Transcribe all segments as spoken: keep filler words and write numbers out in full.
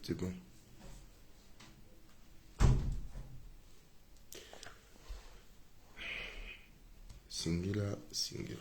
C'est bon. Singila, singila.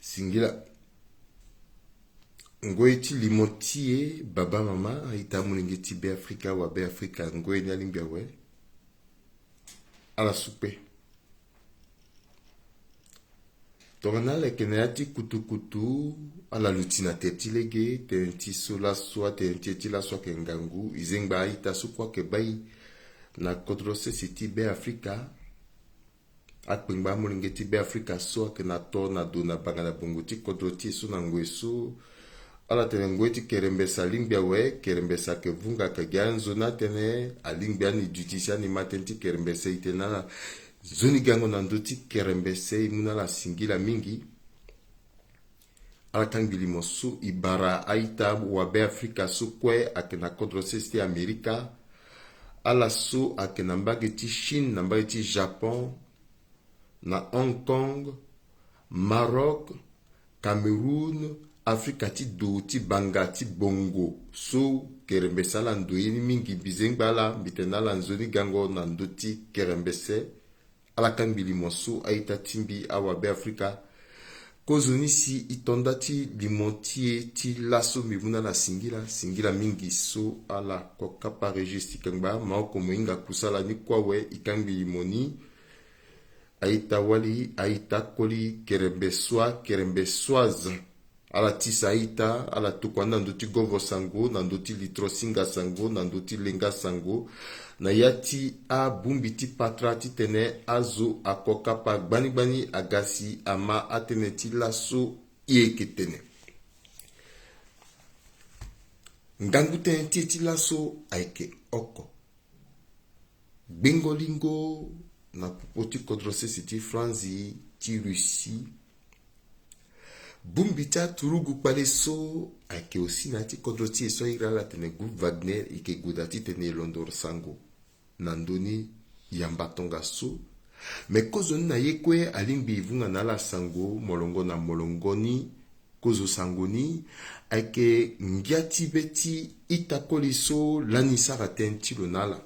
Singila. Ngoi ti limo ti e, baba, mama, a-ita, amolenge ti Beafrika, wa Beafrika, ngoi ni alingbi awe. Ala su kpe. Tongana ala yeke na ya ti kutukutu, ala luti na tere ti lege, tënë ti so laso, atënë ti e ti laso ayeke ngangu, e zengba a-ita so kue ayeke baa e na kodro sese ti Beafrika. Akpengba amolenge ti Beafrika so ayeke na to na do na banga na bongo ti kodro ti e so na ngoi so. Ala tene ngoi ti kerembese alingbi awe, kerembese ayeke vunga, ayeke gi anzoni atënë, alingbi ani duti si ani ma tënë ti kerembese. E tene na ala nzoni gango na ndö ti kerembese, e mu na ala singila mingi. Ala kangbi limo so e bara a-ita wa Beafrika so kue ayeke na kodro sese ti Amerika. Ala so ayeke na mbage ti Chine, na mbage ti Japon, na Hong Kong, Maroc, Cameroun, Afrika ti do ti banga ti bongo so kerembese ala ndo ye ni mingi. Mbi zengba ala, mbi tene na ala nzoni gango na ndö ti kerembese. Ala kangbi limo so a-ita ti mbi, awa Beafrika. Kozoni si e to nda ti limo ti e ti laso, mbi mu na ala singila, singila mingi so ala ko kapa Régis ti kangba, maoko mo hinga kusala ni kue awe, e kangbi limo ni. A-ita wali, a-ita koli, kerembesois, kerembesoise. Ala tisa a-ita, ala tokua ni na ndö ti govo sango, na ndö ti litro singa sango, na ndö ti lenga sango. Na ya ti abongbi ti patara titene azo ako kapa gbani gbani, aga si ama atënë ti laso e yeke tene. Ngangu tënë ti e ti laso ayeke oko. Gbengo lingo na popo ti kodro sese ti Franzi, ti Russie. Bongbi ti aturugu kpale so ayeke aussi na ya ti kodro ti e so airi ala tene groupe Wagner, e yeke gue daa titene e londo sango na ndö ni yamba tongaso. Me kozoni na ye kue alingbi e vunga na ala sango molongo na molongo ni. Kozo sango ni ayeke ngia ti be ti ita koli so lani sara tënë ti lo na ala,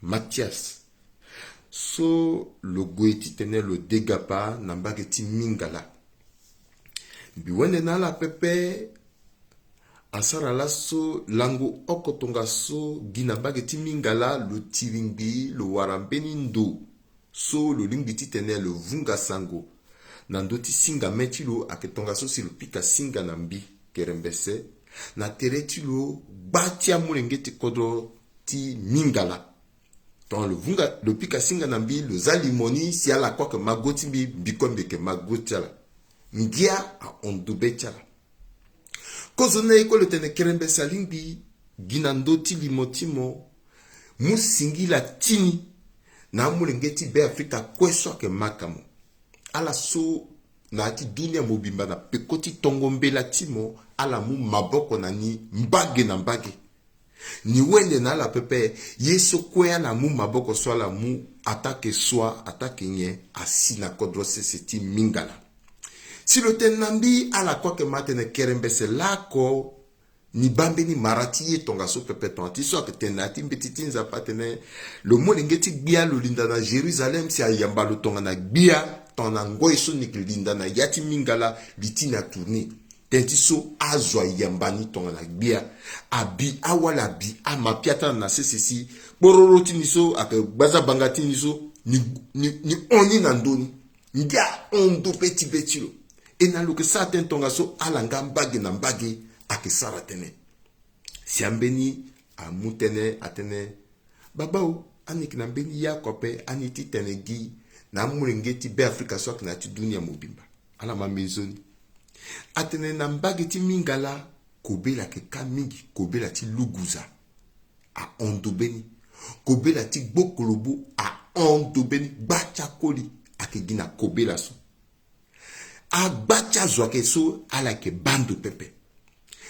Mathias, so lo gue titene lo degapa na mbage ti Mingala. Mbi wende na ala pepe. Asara laso lango oko tongaso gi na mbage ti Mingala, lo tiringbi, lo wara mbeni ndo so lo lingbi titene lo vunga sango na ndö ti singa me ti lo. Ayeke tongaso si lo pika singa na mbi, kerembese, na tere ti lo gba ti amolenge ti kodro ti Mingala. Tongana lo vunga, lo pika singa na mbi, lo za limo ni, si ala kue ayeke ma go ti mbi, mbi kue mbi yeke ma go ti ala. Ngia ahon ndo be ti ala. Kozoni na ye kue lo tene kerembese alingbi gi na ndö ti limo ti mo, mu singila ti ni na amolenge ti Beafrika kue so ayeke maka mo. Ala so na ya ti dunia mobimba na peko ti tongo mbela ti mo, ala mu maboko na ni mbage na mbage. Ni wende na ala pepe, ye so kue ala mu maboko so ala mu, attaque soit, attaque nyen, asi na kodro sese ti Mingala. Si lo tene na mbi, ala kue ayeke ma tene kerembese lako, ni baa mbeni mara ti ye tongaso pepe, tongana ti so ayeke tene na ya ti mbeti ti Nzapa atene, lo molenge ti gbia lo linda na Jérusalem si ayamba lo tongana gbia, tongana ngoi so ni yeke linda na ya ti Mingala, li ti ni atourner. Tënë ti so azo ayamba ni tongana gbia. Abi awali, abi amapiata na sese si kpororo ti ni so ayeke gbaza banga ti ni so, ni, ni, ni hon ni na ndö ni. Ngia ahon ndo be ti be ti lo. E na lo yeke sara tënë tongaso, ala nga mbage na mbage ayeke sara tënë. Si ambeni amu tënë atene, baba o, ani yeke na mbeni ya oko ape, ani ti tene gi na amolenge ti Beafrika so ayeke na ya ti dunia mobimba. Ala ma mbi nzoni. Atene na mbage ti Mingala, kobela ayeke ka mingi, kobela ti luguza ahon ndo be ni. Kobela ti gbokolobo ahon ndo be ni. Gba ti akoli ayeke gi na kobela so. Agba ti azo ayeke so ala yeke baa ndo pepe.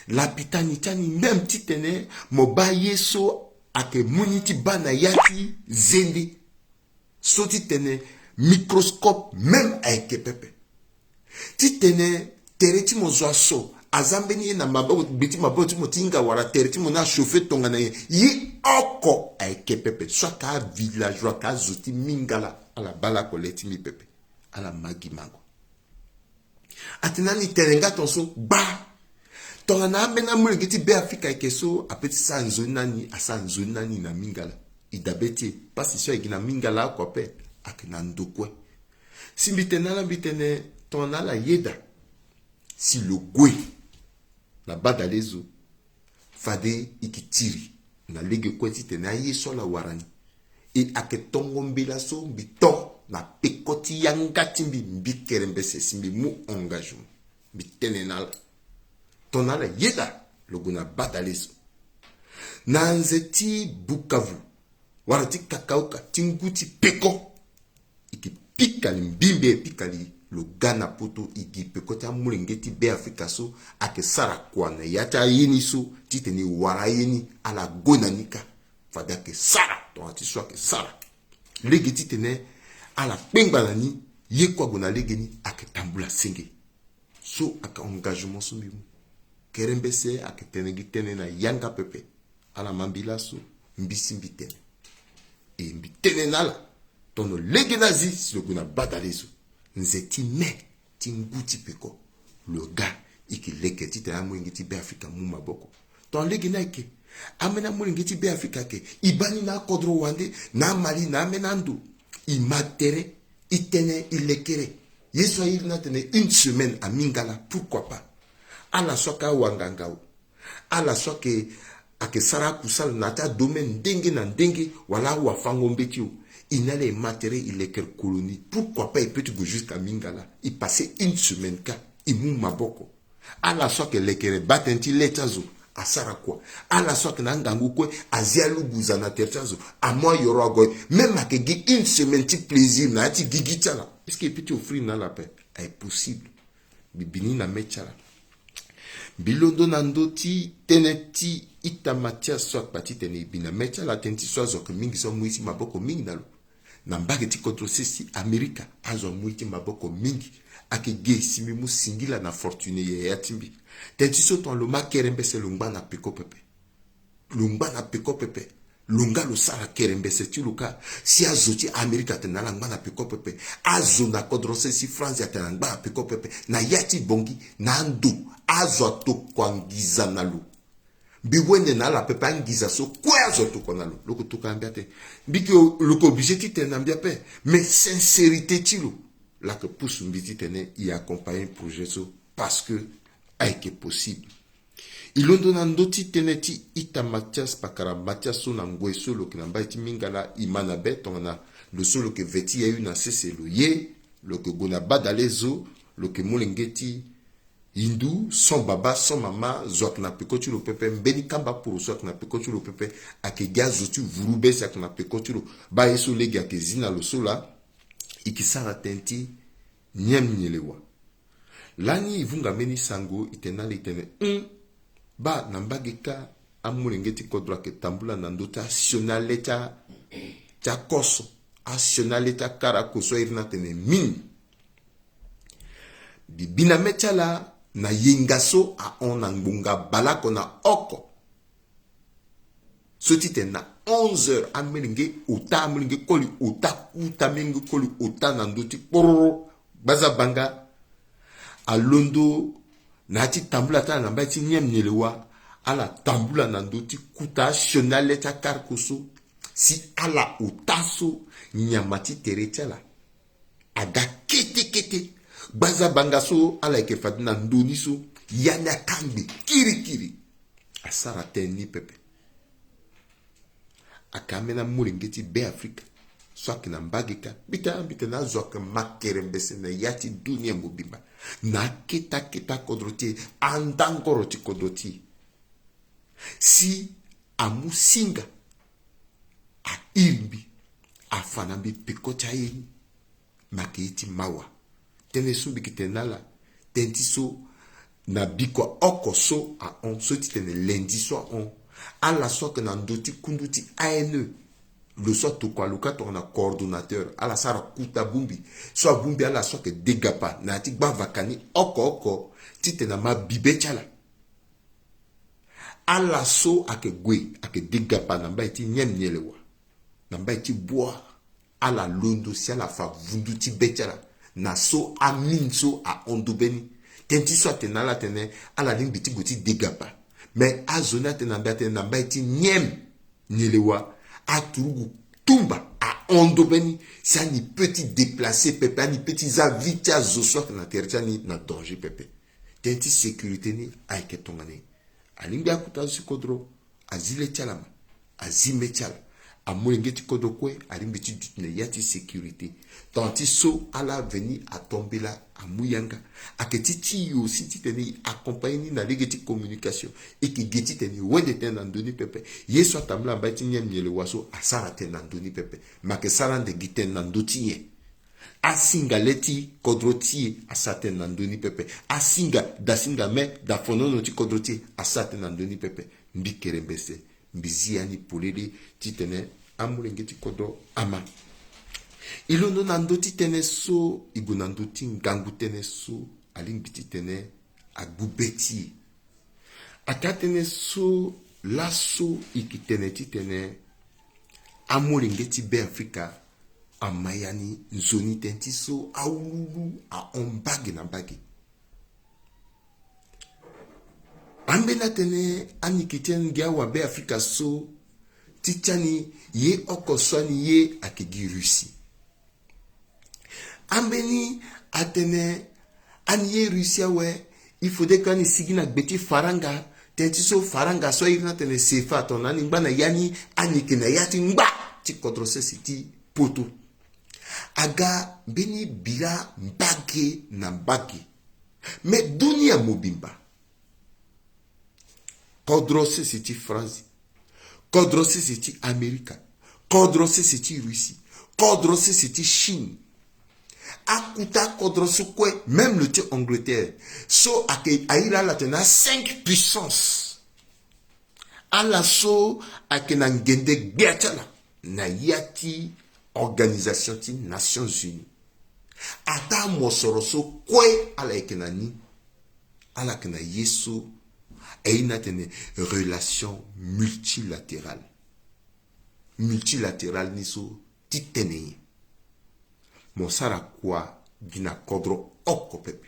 Lapitani ti ani même titene mo baa ye so ayeke mu ni ti baa na ya ti zende. So titene microscope même ayeke pepe. Titene tere ti mo zo aso aza mbeni ye na maboko, gbe ti maboko ti mo ti hinga wala tere ti mo ni achauffer tongana nyen, ye oko ayeke pepe. So ayeke avillageois, ayeke azo ti mingala, ala baa lako le ti mbi pepe. Ala ma gi mango. Atene na ni tene nga tongaso gba. Tongana ambeni amolenge ti Beafrika ayeke so, ape ti sara nzoni na ni, asara nzoni na ni na mingala. E dabe ti e, pasi so ayeke gi na mingala oko ape, ayeke na ndo kue. Si mbi tene na ala, mbi tene tongana ala yeda si lo gue na badalezo, fade e yeke tiri na lege kue titene aye so ala wara ni. E ayeke tongo mbela so mbi to na peko ti yanga ti mbi, mbi kerembese, si mbi mu engagement. Mbi tene na ala, tongana ala yeda lo gue na badalezo, na nze ti Bukavu wala ti Kakauka, ti ngu ti peko, e yeke pika li mbimbe, e pika li lo ga na poto, e gi peko ti amolenge ti Beafrika so ayeke sara kua na ya ti aye ni so, titene e wara aye ni, ala gue na ni kâ. Fade ayeke sara tongana ti so ayeke sara. Lege titene ala kpengba na ni, ye kue ague na lege ni, ayeke tambula senge. So ayeke engagement so mbi mu. Kerembese ayeke tene gi tënë na yanga pepe. Ala ma mbi laso, mbi si mbi tene. E mbi tene na ala, tongana lege ni azi si lo gue na badalezo, nze ti mai ti ngu ti peko, lo ga, e yeke leke titene amolenge ti Beafrika amu maboko. Tongana lege ni ayeke, ambeni amolenge ti Beafrika ayeke, e baa ni na akodro wande, na amali, na ambeni ando. E ma tere, e tene, e lekere. Ye so a iri ni atene une semaine na mingala, pourquoi pas? Ala so ayeke awanganga o, ala so ayeke, ayeke sara akusala na ya ti adomaine ndenge na ndenge, wala awafango mbeti o, e na ala e ma tere, e lekere colonie. Pourquoi pas e peut ti gue jusqu'à mingala, e passer une semaine kâ, e mu maboko. Ala so ayeke lekere baa tënë ti le ti azo, asara kua. Ala so ayeke na angangu kue, azi aluguza na tere ti azo, amu ayoro ague. Même ayeke gi une semaine ti plaisir na ya ti gigi ti ala, est-ce que e peut ti offrir na ala ape? Aye possible. Mbi bi ni na mê ti ala. Mbi londo na ndö ti tënë ti ita Mathias so akpa titene e bi na mê ti ala tënë ti so azo ayeke mingi so amu ye ti maboko mingi na lo. Na mbage ti kodro sese ti Amerika, azo amu ye ti maboko mingi. Ayeke ge si mbi mu singila na Fortuné, yaya ti mbi. Tënë ti so tongana lo ma kerembese, lo ngba na peko pepe. Lo ngba na peko pepe. Lo nga lo sara kerembese ti lo kâ. Si azo ti Amerika atene na ala ngba na peko pepe, azo na kodro sese ti France atene na ngba na peko pepe. Na ya ti Bangui, na ando, azo atokua nginza na lo. Mbi wende na ala pepe, anginza so kue azo atokua na lo. Lo yeke tokua na mbi ate. Mbi yeke, lo yeke obligé ti tene na mbi ape. Mais sincérité ti lo laa ayeke pusu mbi titene e accompagner projet so, parce que ayeke possible. E londo na ndö ti tënë ti ita Mathias, pakara Mathias so na ngoi so lo yeke na mbai ti mingala, e ma na be tongana lo so lo yeke ve ti yayu na sese, lo ye, lo yeke gue na badalezo, lo yeke molenge ti Hindu, sans baba, sans mama, zo ayeke na peko ti lo pepe, mbeni kamba poro so ayeke na peko ti lo pepe, ayeke gi azo ti vuru be si ayeke na peko ti lo. Baa ye so lege ayeke zi na lo so laa, e yeke sara tënë ti nyen nyele wa. Lani e vunga mbeni sango, e tene na ala, e tene, hum, baa na mbage kâ, amolenge ti kodro ayeke tambula na ndö ti asioni ale ti a, ti akoso, asioni ale ti akara oko so a iri ni atene mine. Mbi bi na mê ti ala na yenga so ahon na ngbonga baleoko na oko. So titene na onze heures, amolenge ota, amolenge koli ota, kuta amolenge koli ota na ndö ti kpororo, gbaza banga. Alondo na ya ti tambula ti ala na mbai ti nyen nyele wa, ala tambula na ndö ti kuta asioni ale ti akara oko so, si ala ota so nyama ti tere ti ala aga kete kete. Gbaza banga so ala yeke fade na ndo ni so, ya ni akangbe kirikiri. Asara tënë ni pepe. Ayeke ambeni amolenge ti Beafrika so ayeke na mbage kâ. Mbi tene, mbi tene azo ayeke ma kerembese na ya ti dunia mobimba. Na akete akete akodro ti e, andangoro ti kodro ti e. Si amu singa, a iri mbi, afa na mbi peko ti aye ni. Me ayeke ye ti mawa. Tënë so mbi yeke tene na ala, Tënë ti so na bikua oko so ahon so titene lendi so ahon. Ala so ayeke na ndö ti kundu ti A N E, lo so atokua lo ka tongana coordonnateur, ala sara kuta bongbi so abongbi ala so ayeke degapa na ya ti gbavaka ni oko oko titene ama bibe ti ala. Ala so ayeke gue ayeke degapa na mbai ti nyem nyelewa, na mbai ti bua, ala londo si ala fa vundu ti be ti ala na so amine so ahon ndo mbeni. Tënë ti so atene na ala atene ala lingbi ti gue ti degapa. Me azo ni atene na mbai, atene na mbai ti nyem nyelewa, aturugu tumba ahon ndo mbeni, si ani peut ti déplacer pepe, ani peut ti za vie ti azo so ayeke na tere ti ani na danger pepe. Tënë ti sécurité ni ayeke tongana nyen? Alingbi akuta zo ti kodro, azi le ti ala ma, azi me ti ala. Amolenge ti kodro kue alingbi ti duti na ya ti sécurité. Tant ti so ala veni atombela amu yanga. Ayeke ti ti e aussi titene e accompagner ni na lege ti communication. E yeke ge titene e wende tënë na ndö ni pepe. Ye so atambula mbai ti nyem nyelewa so asara tënë na ndö ni pepe. Me ayeke sara ande gi tënë na ndö ti nyen? Asinga le ti kodro ti e asara tënë na ndö ni pepe. Asinga, da singa me, da fonono ti kodro ti e asara tënë na ndö ni pepe. Mbi kerembese, mbi zi ya ni polele titene amolenge ti kodro ama. E londo na ndö ti tënë so, e gue na ndö ti ngangu tënë so alingbi titene agbu be ti e. Ataa tënë so laso e yeke tene titene amolenge ti Beafrika ama ya ni nzoni, tënë ti so awuluwulu ahon mbage na mbage. Ambeni atene ani yeke ti ani gi awabeafrika so ti ti ani ye oko so ani ye ayeke gi Russie. Ambeni atene ani ye Russie awe, il faudrait que ani sigi na gbe ti faranga, tënë ti so faranga so airi ni atene CFA, tongana ani ngba na ya ni, ani yeke na ya ti ngba ti kodro sese ti poto. Aga mbeni bira mbage na mbage. Me dunia mobimba, kodro sese ti France, kodro sese ti Amerika, kodro sese ti Russie, kodro sese ti Chine, akuta kodro so kue, même lo ti Angleterre, so ayeke airi ala atene a cinq puissances. Ala so ayeke na ngende gbia ti ala na ya ti Organisation ti Nations Unies. Ataa mosoro so kue ala yeke na ni, ala yeke na ye so aye ni atene relation multilatérale. Multilatérale ni so ti tene nyen? Mo sara kua gi na kodro oko pepe.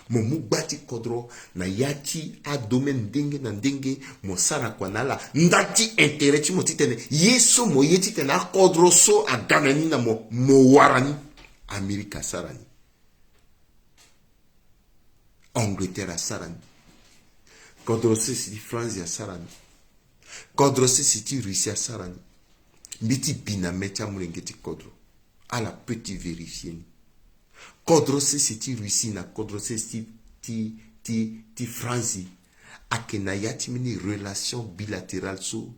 Mo mu gba ti kodro na ya ti adomaine ndenge na ndenge, mo sara kua na ala nda ti intérêt ti mo titene ye so mo ye titene akodro so aga na ni na mo, mo wara ni. Amerika asara ni. Angleterre asara ni. Kodro sese ti France asara ni. Kodro sese ti Russie asara ni. Mbi ti bi na me ti amolenge ti kodro, ala peut ti vérifier ni. Kodro sese ti Russie na kodro sese ti, ti, ti, ti France ayeke na ya ti mbeni relation bilatérale so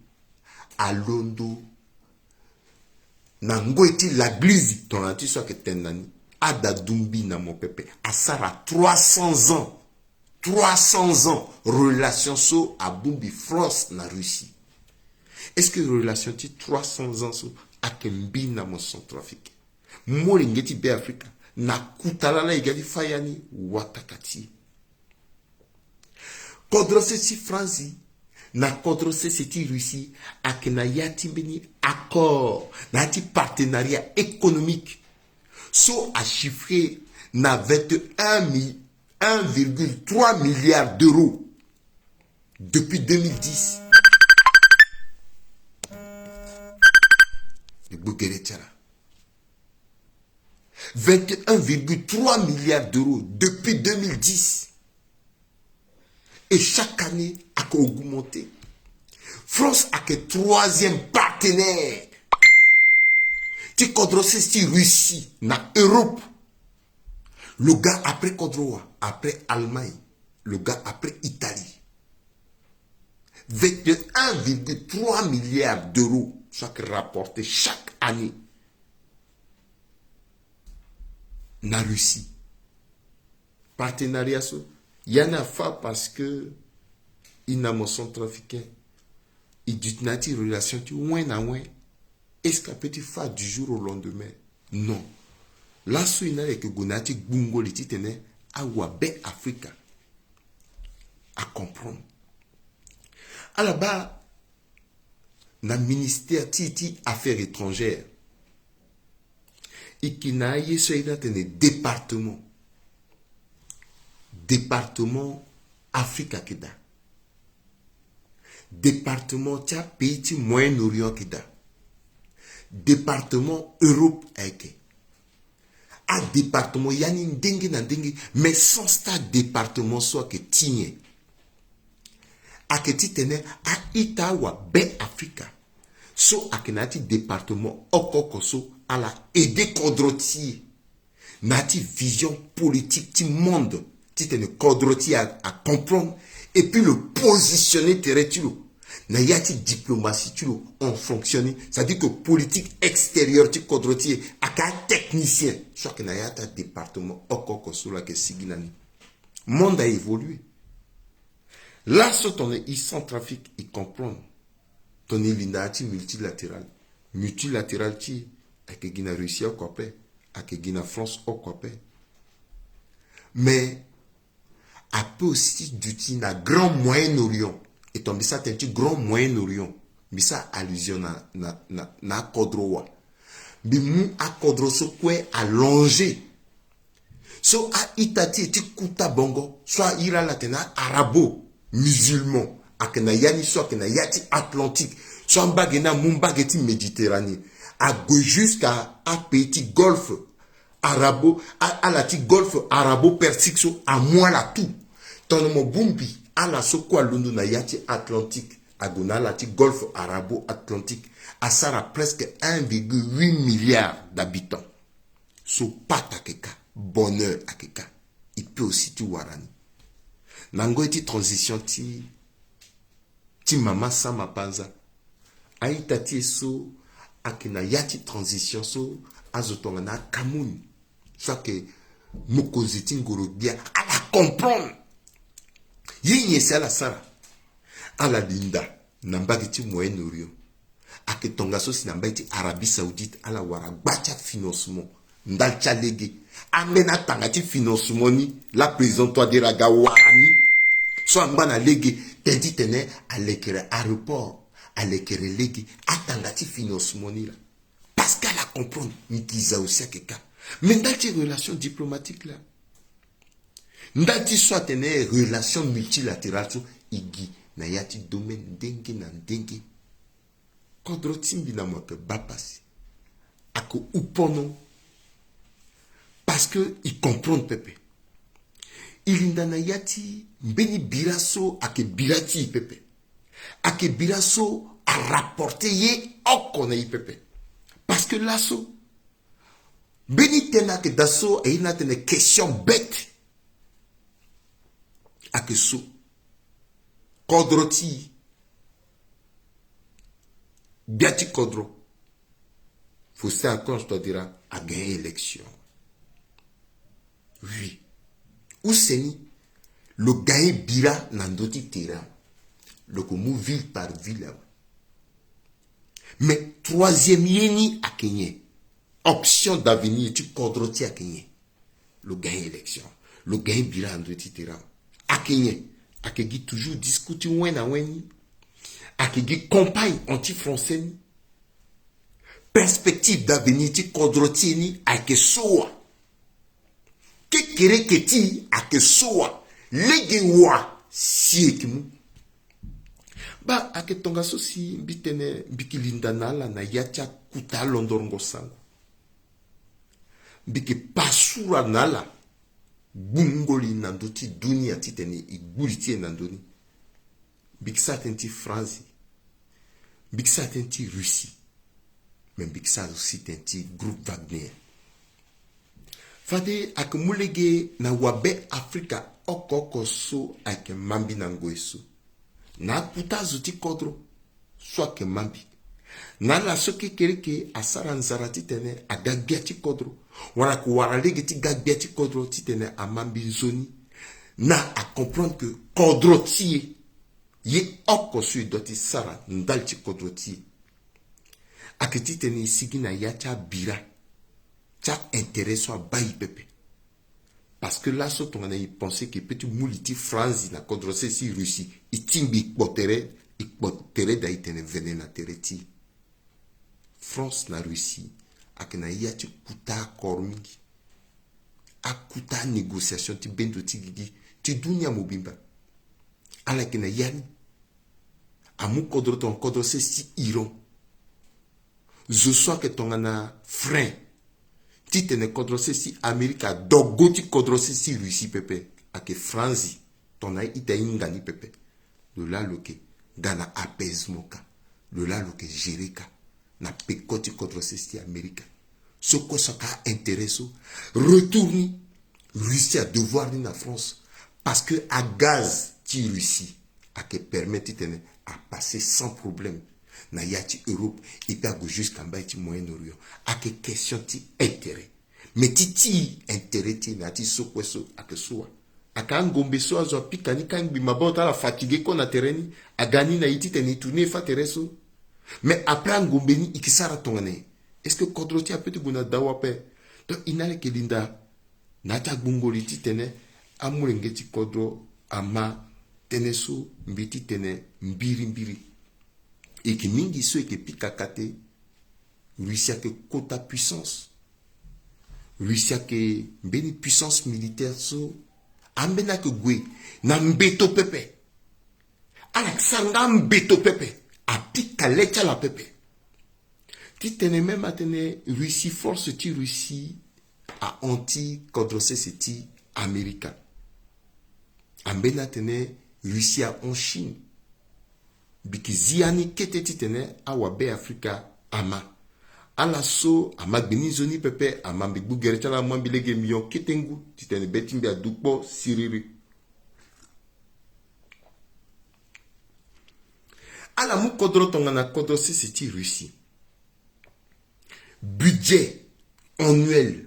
alondo na ngoi ti laglize, tongana ti so ayeke tene na ni. Ada du mbi na mo pepe, asara trois cents ans. Trois cents ans relation so abongbi France na Russie. Est-ce que relation ti trois cents ans so ayeke mbi na mo centrafricain? Molenge ti Beafrika, na kuta lala e ga ti fâ ya ni wataka ti e. Kodro sese ti France na kodro sese ti Russie ayeke na ya ti mbeni accord, na ya ti partenariat économique so achiffré na vingt et un mi-, un virgule trois milliards d'euros depuis deux mille dix. E gbu gere ti ala. Vingt et un virgule trois milliards d'euros depuis deux mille dix. Et chaque année, ayeke augmenté. France ayeke troisième partenaire ti kodro sese ti Russie na Europe. Lo ga après kodro wa, après Allemagne, lo ga après Italie. Vingt et un virgule trois milliards d'euros so ayeke rapporté chaque année na Russie. Partenariat so, ya ni afa parce que i na mo centrafricain. I duti na ya ti relation ti wen na wen. Est-ce que ape ti fa du jour au lendemain? Non. Laso i na leke gue na ya ti gbungo li titene awabe Afrika acomprendre. Ala baa na ministère ti ti affaires étrangères. I ke na aye so aye ni atene département. Département Afrika ayeke daa. Département ti apays ti Moyen-Orient ayeke daa. Département Europe ayeke. Adépartement ya ni ndenge na ndenge, mais sans ti adépartement so ayeke ti nyen? Ayeke titene a-ita awabe Afrika so ayeke na ya ti département oko oko so ala aide kodro ti e na ya ti vision politique ti monde titene kodro ti e a, acomprendre, et puis lo positionner tere ti lo na ya ti diplomatie ti lo en fonction ni, c'est-à-dire que politique extérieure ti kodro ti e ayeke atechnicien so ayeke na ya ti adépartement oko oko so lo yeke sigi na ni. Monde a évolué. Laso tongana e Centrafrique e comprendre, tongana e linda ya ti multilatéral, multilatéral ti e ayeke gi na Russie oko ape, ayeke gi na France oko ape. Mais ape aussi ti duti na Grand Moyen-Orient. E tongana mbi sara tënë ti Grand Moyen-Orient, mbi sara allusion na, na, na, na akodro wa. Mbi mu akodro so kue allongé. So a-ita ti e ti kuta bongo so a iri ala atene a-arabo musulman ayeke na ya ni so ayeke na ya ti Atlantique. So ambage ni amu mbage ti Méditerranée, ague jusqu'à apays ti golfe arabo, a, ala ti golfe arabo-persique so amu ala tout. Tongana mo bongbi ala so kue alondo na ya ti Atlantique, ague na ala ti golfe arabo-atlantique, asara presque un virgule huit milliards d'habitants. So pâte ayeke ka, bonheur ayeke ka. E peut aussi ti wara ni. Na ngoi ti transition ti, ti mama Sama Panza, a-ita ti e so ayeke na ya ti transition so azo tongana aKamoun so ayeke mokonzi ti ngoro-gbia, ala comprendre ye nyen si ala sara. Ala linda na mbage ti Moyen-Orient. Ayeke tongaso si na mbage ti Arabie Saoudite ala wara gba ti afinancement ndali ti alege. Ambeni atanga ti financement ni la président Touadéra aga wara ni. So angba na lege tënë ti tene alekere aéroport, alekere lege, atanga ti financement ni laa. Parce que ala comprendre ngiza aussi ayeke ka. Mais ndali ti relation diplomatique laa, ndali ti so atene relation multilatérale so, e gi na ya ti domaine ndenge na ndenge. Kodro ti mbi na mo ayeke baa pasi, ayeke upono. Parce que e comprendre pepe. E linda na ya ti mbeni bira so ayeke bira ti e pepe. Ayeke bira so arapporter ye oko na e pepe. Parce que laso mbeni tënë ayeke daa so aye ni atene question bête. Ayeke so kodro ti e, gbia ti kodro, Faustin Archange Touadéra agagné élection. Oui. Use ni lo gagné bira na ndö ti terrain. Lo yeke mu ville par ville awe. Mais troisième ye ni ayeke nyen? Option d'avenir ti kodro ti e ayeke nyen? Lo gagné élection, lo gagné bira na ndö ti terrain. Ayeke nyen? Ayeke gi toujours discours ti wen na wen ni. Ayeke gi campagne anti-français ni. Perspective d'avenir ti kodro ti e ni ayeke so wa? Kekereke ti e ayeke so wa? Lege wa si e yeke mu? Baa, ayeke tongaso si mbi tene mbi yeke linda na ala na ya ti akuta alondorongo sango. Mbi yeke pasura na ala gbungo li na ndö ti dunia titene e gbu li ti e na ndö ni. Mbi yeke sara tënë ti France, mbi yeke sara tënë ti Russie, mais mbi yeke sara aussi tënë ti groupe Wagner. Fade ayeke mu lege na wabe Afrika oko oko so ayeke mambi na ngoi so. Na akuta azo ti kodro so ayeke mambi, Na ala so kekereke asara nzara titene aga gbia ti kodro, wala ko wara lege ti ga gbia ti kodro titene ama mbi nzoni. Na acomprendre que kodro ti e, ye oko so e doit ti sara ndali ti kodro ti e. Ayeke titene e sigi na ya ti abira ti aintérêt so abaa e pepe. Parce que laso tongana e pense que e peut ti mu li ti Franzi na kodro sese ti Russie, e tingbi e kpo tere, e kpo tere daa e tene vene na tere ti e. France na Russie ayeke na ya ti kuta accord mingi. Akuta négociation ti bendo ti gigi ti dunia mobimba. Ala yeke na ya ni. Amu kodro tongana kodro sese ti Iran. Zo so ayeke tongana frein titene kodro sese ti Amerika adogo ti kodro sese ti Russie pepe. Ayeke Franzi tongana ita hinga ni pepe. Lo laa lo yeke ga na apaisement ka. Lo laa lo yeke gérer ka na peko ti kodro sese ti Amerika. So kue so aka intérêt so, retour ni Russie adevoir ni na France. Parce que agaz ti Russie ayeke permettre titene apasser sans problème na ya ti Europe, et puis ague jusqu'à mbai ti Moyen-Orient. Ayeke question ti intérêt. Mais ti ti intérêt ti e na ya ti so kue so ayeke so wa. Aka angombe so azo apika ni kangbi maboko ti ala, afatigué kue na tere ni, aga ni na e titene e tourner e fâ tere so. Mais après angombe ni e ke sara tongana nyen? Est-ce que kodro ti e apeut ti gue na dawa ape? Donc e na ala yeke linda na ya ti agbongo li titene amolenge ti kodro ama tënë so mbi titene mbirimbiri. E yeke mingi so e yeke pika kâ te. Russie ayeke kota puissance. Russie ayeke mbeni puissance militaire so ambeni ayeke gue na mbeto pepe. Ala yeke sara nga mbeto pepe. Apika le ti ala pepe. Titene même atene Russie, force ti Russie ahon ti kodro sese ti Amerika. Ambeni atene Russie ahon Chine. Mbi yeke zi ya ni kete titene awabe Afrika ama. Ala so ama gbe ni nzoni pepe, ama mbi gbu gere ti ala, ama mbi lege mbi hon kete ngu titene be ti mbi adu kpo siriri. Ala mu kodro tongana kodro sese ti Russie. Budget annuel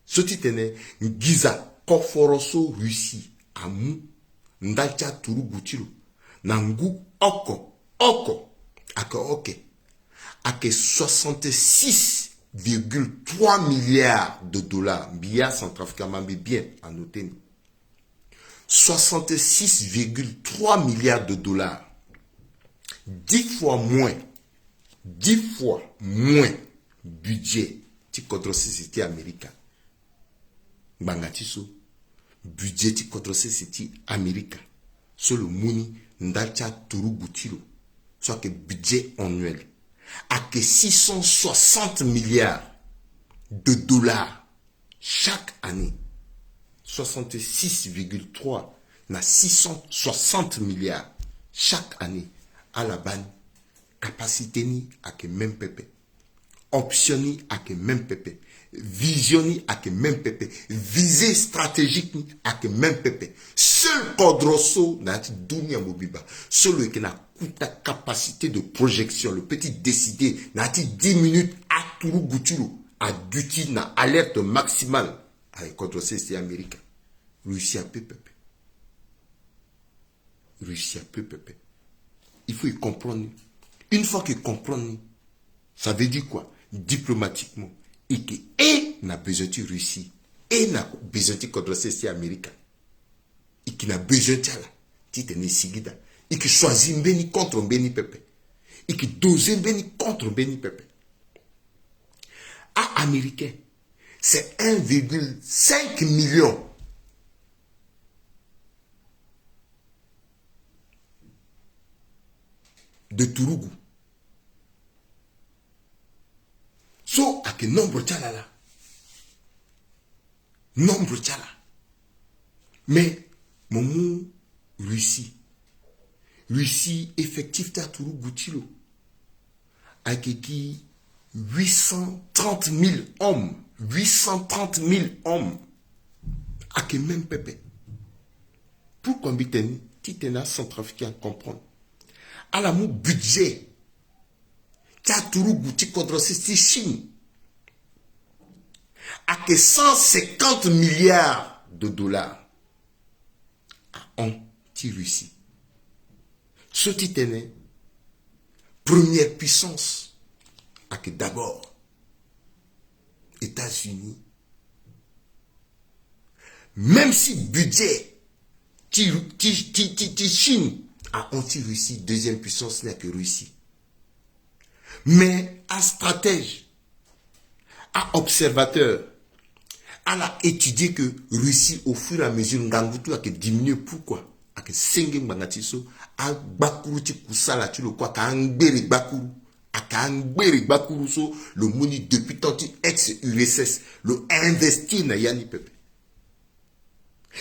so titene nginza koforo so Russie amu ndali ti aturugu ti lo na ngu oko oko ayeke oke, ayeke soixante-six virgule trois milliards de dollars. Mbi ya Centrafrique, ama mbi bien anote ni. Soixante-six virgule trois milliards de dollars. Dix fois moins, dix fois moins budget ti kodro sese ti Amerika. Ngbanga ti so, budget ti kodro sese ti Amerika so lo mu ni ndali ti aturugu ti lo, so ayeke budget annuel, ayeke six cent soixante milliards de dollars chaque année. Soixante-six virgule trois na six cent soixante milliards chaque année. Ala baa ni, capacité ni ayeke même pepe. Option ni ayeke même pepe. Vision ni ayeke même pepe. Visée stratégique ni ayeke même pepe. Seul kodro so na ya ti dunia mobimba so lo yeke na kuta capacité de projection, lo peut ti décider na ya ti dix minutes aturugu ti lo aduti na alerte maximale. Ayeke kodro sese ti Amerika. Russie apeut pepe. Russie apeut pepe. Il faut e comprendre ni. Une fois que e comprendre ni, ça veut dire quoi? Diplomatiquement, e ke e na besoin ti Russie, e na besoin ti kodro sese ti Amerika. E ke na besoin ti ala titene e sigi daa. E ke choisir mbeni contre mbeni pepe. E ke doser mbeni contre mbeni pepe. A-Américain, c'est un virgule cinq million de turugu. So ayeke nombre ti ala laa. Nombre ti ala. Mais mo mu Russie. Russie, effectif ti aturugu ti lo ayeke gi huit cent trente mille hommes. Huit cent trente mille hommes. Ayeke même pepe. Pourquoi mbi tene ni? Titene acentrafricain acomprendre. Ala mu budget ti aturugu ti kodro sese ti Chine ayeke cent cinquante milliards de dollars ahon ti Russie. So ti tene première puissance ayeke d'abord États-Unis. Même si budget ti, ti, ti, ti, ti Chine ahon ti Russie, deuxième puissance ni ayeke Russie. Mais astratège, aobservateur, ala étudier que Russie, au fur et à mesure, ngangu ti lo ayeke diminuer. Pourquoi? Ayeke senge ngbanga ti so agbakuru ti kusala ti lo kue ayeke angbere gbakuru. Ayeke angbere gbakuru so lo mu ni depuis temps ti ex-U R S S, lo investir na ya ni pepe.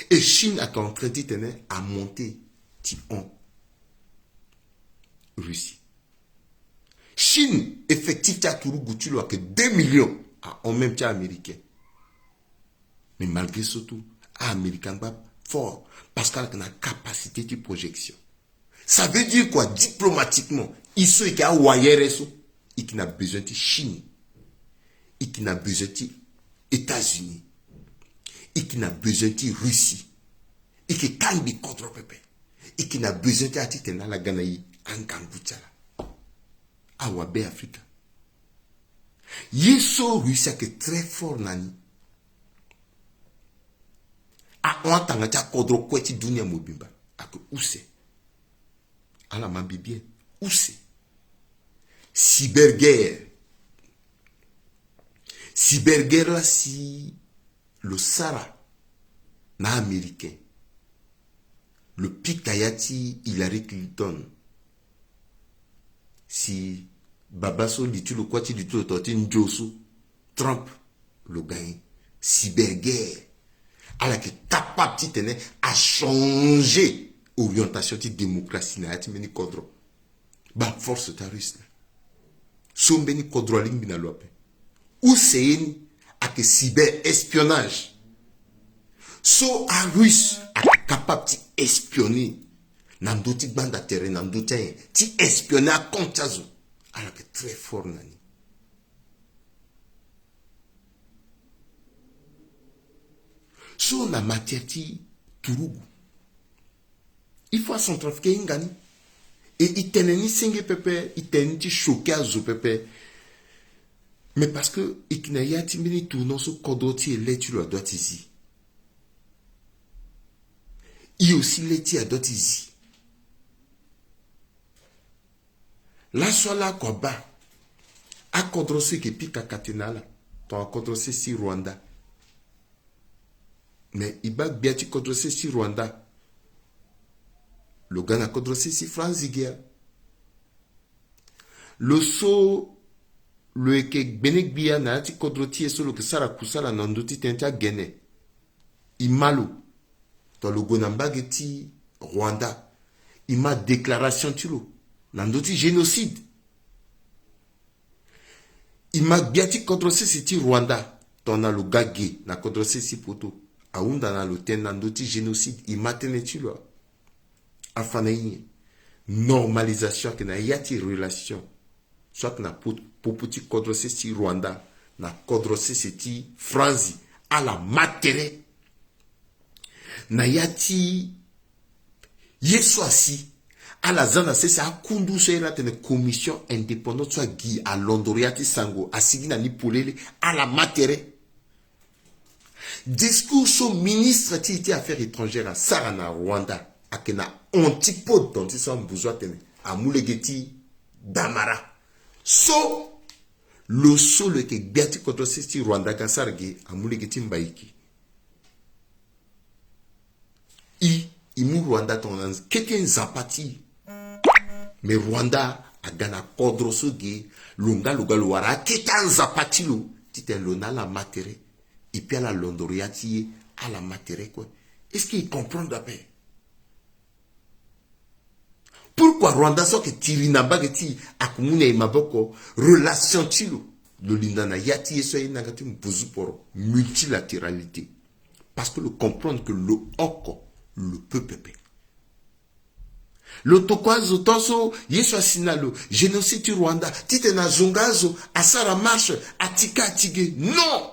Et Chine ayeke en train ti tene amonter ti hon Russie. Chine, effectif ti aturugu ti lo ayeke deux millions ahon même ti a-Américain. Mais malgré so tout, a-Américain angba fort parce que ala yeke na capacité ti projection. Ça veut dire quoi diplomatiquement? E so e yeke awayere so, e yeke na besoin ti Chine, e yeke na besoin ti États-Unis, e yeke na besoin ti Russie. E yeke kangbi kodro pepe. E yeke na besoin ti ala titene ala ga na e angangu ti ala. Awabe Afrika. Ye so Russie ayeke très fort na ni, ahon atanga ti akodro kue ti dunia mobimba ayeke use. Ala ma mbi bien. Use. Cyberguerre. Cyberguerre la si lo sara na Américain. Lo pika ya ti Hillary Clinton. Si baba so li ti lo kuâ ti li ti lo to ti nzo so, Trump, lo gagné. Cyberguerre. Ala yeke capable titene achanger orientation ti démocratie na ya ti mbeni kodro. Baa force ti arusse la. So mbeni kodro alingbi na lo ape. Use ye ni ayeke cyber espionnage. So arusse ayeke capable ti espionner na ndö ti gbanda tere, na ndö ti anyen, ti espionner acompte ti azo. Ala yeke très fort na ni. So na matière ti turugu, il faut acentrafricain ahinga ni. E, e tene ni senge pepe, e tene ni ti choquer azo pepe. Mais parce que e yeke na ya ti mbeni tournant so kodro ti e le ti lo adoit ti zi. E aussi le ti e adoit ti zi. Laso ala oko abaa akodro so e yeke pika kate na ala, tongana kodro sese ti Rwanda. Mais e baa gbia ti kodro sese ti Rwanda, lo ga na kodro sese ti Franzi ge. Lo so lo yeke gbene gbia na ya ti kodro ti e so lo yeke sara kusala na ndö ti tënë ti agene. E ma lo. Tongana lo gue na mbage ti Rwanda, e ma déclaration ti lo na ndö ti génocide. E ma gbia ti kodro sese ti Rwanda, tongana lo ga ge na kodro sese ti poto, ahunda na lo tënë na ndö ti génocide. E ma tënë ti lo. Afa na e nyen? Normalisation ayeke na ya ti relation so ayeke na po-, popo ti kodro sese ti Rwanda na kodro sese ti Franzi. Ala ma tere na ya ti ye so asi. Ala za na sese akundu so ayeke tene commission indépendante so agi alondoro ya ti sango, asigi na ni polele. Ala ma tere. Discours so ministre ti e ti affaires étrangères asara na Rwanda ayeke na antipode, donc ti so ambuzu atene amu lege ti damara. So lo so lo yeke gbia ti kodro sese ti Rwanda aga asara ge, amu lege ti mbaiki. E, e mu Rwanda tongana kete nzapa ti e. Mais Rwanda aga na kodro so ge, lo nga lo ga lo wara akete anzapa ti lo titene lo na ala ma tere. Et puis ala londoro ya ti e, ala ma tere kue. Est-ce que e comprendre ape? Pourquoi Rwanda so ayeke tiri na mbage ti e, ayeke mu na e maboko relation ti lo? Lo linda na ya ti ye so aye ni na yanga ti mbuzu poro, multilatéralité. Parce que lo comprendre que lo oko lo peut pepe. Lo tokua azo tant so ye so asi na lo, génocide ti Rwanda, titene azonga azo, asara marche, atika ati ge. Non.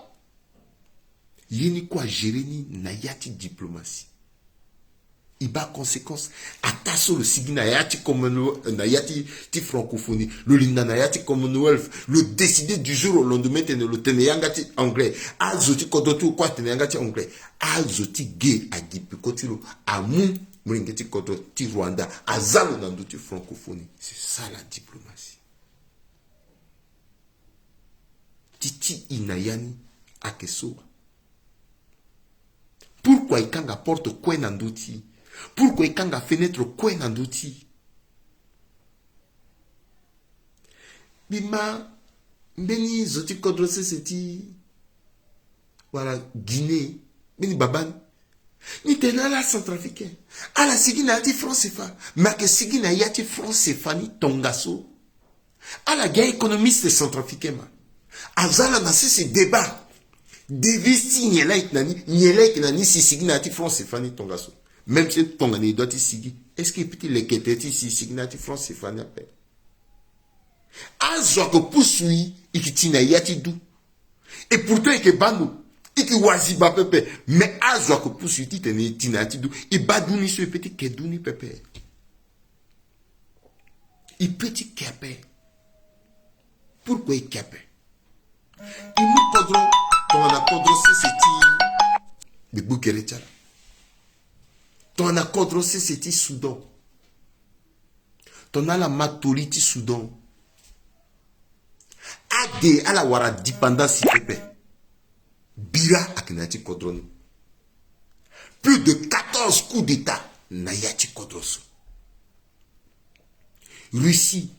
Ye ni kue agérer ni na ya ti diplomatie. E baa conséquence. Ataa so lo sigi na ya ti Commonwealth, na ya ti, ti francophonie, lo linda na ya ti Commonwealth, lo décider du jour au lendemain tene lo tene yanga ti anglais. Azo ti kodro ti lo kue atene yanga ti anglais. Azo ti ge agi peko ti lo, amu molenge ti kodro ti Rwanda, aza lo na ndö ti francophonie. C'est ça la diplomatie. Ti ti e na ya ni ayeke so wa? Pourquoi e kanga porte kue na ndö ti e? Pourquoi e kanga fenêtre kue na ndö ti e? Mbi ma mbeni zo ti kodro sese ti wala Guinée, mbeni baba ni, ni tene na ala acentrafricain, ala sigi na ya ti franc CFA. Me ayeke sigi na ya ti franc CFA ni tongaso. Ala gi a-économiste centrafricain ma. Aza ala na sese débat. Devise ti nyen laa e yeke na ni, nyen laa e yeke na ni si e sigi na ya ti franc CFA ni tongaso. Même si tongana e doit ti sigi, est-ce que e peut ti leke tere ti e si e sigi na ya ti franc CFA ni ape? Azo ayeke pusu e, e yeke ti na ya ti du. Et pourtant e yeke baa ndo, e yeke waziba pepe. Mais azo ayeke pusu e titene e ti na ya ti du. E baa du ni so, e peut ti ke du ni pepe. E peut ti ke ape. Pourquoi e ke ape? E mu kodro, tongana kodro sese ti, mbi gbu gere ti ala, tongana kodro sese ti Soudan, tongana ala ma toli ti Soudan, ade ala wara dipandasi pepe. Bira ayeke na ya ti kodro ni. Plus de quatorze coups d'état na ya ti kodro so. Russie,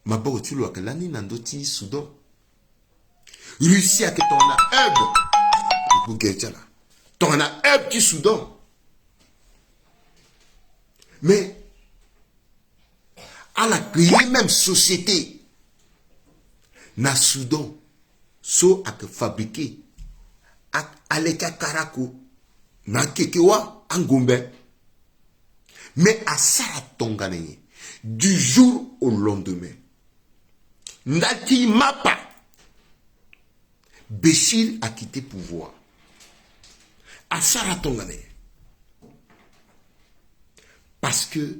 maboko ti lo ayeke lani na ndö ti Soudan. Russie ayeke tongana hub. Mbi gbu gere ti ala, tongana hub ti Soudan. Mais ala créer même société na Soudan so ayeke fabriquer a, ale ti akarako na akeke wa angombe. Mais asara tongana nyen? Du jour au lendemain, ndali ti mapa, Béchir a quitté pouvoir. Asara tongana nyen? Parce que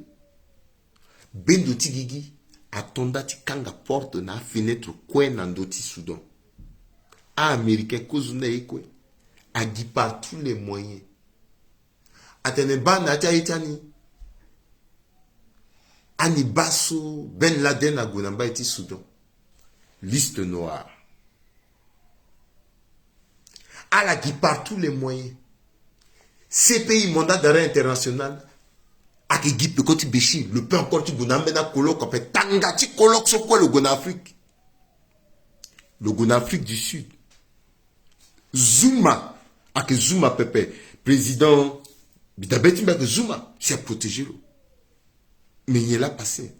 bendo ti gigi ato nda ti kanga porte na afenêtre kue na ndö ti Soudan. A-Américain kozo na ye kue, agi par tous les moyens. Atene baa na ya ti aye ti ani, ani baa so Ben Laden ague na mbai ti Soudan. Liste noire. Ala gi par tous les moyens. C P I, mandat d'arrêt international, ayeke gi peko ti Béchir. Lo peut encore ti gue na ambeni akolok ape. Tanga ti kolok so kue lo gue na Afrique. Lo gue na Afrique du Sud. Zuma, ayeke Zuma pepe. Président, mbi dabe ti mbi ayeke Zuma si aprotéger lo. Mais nyen laa passé?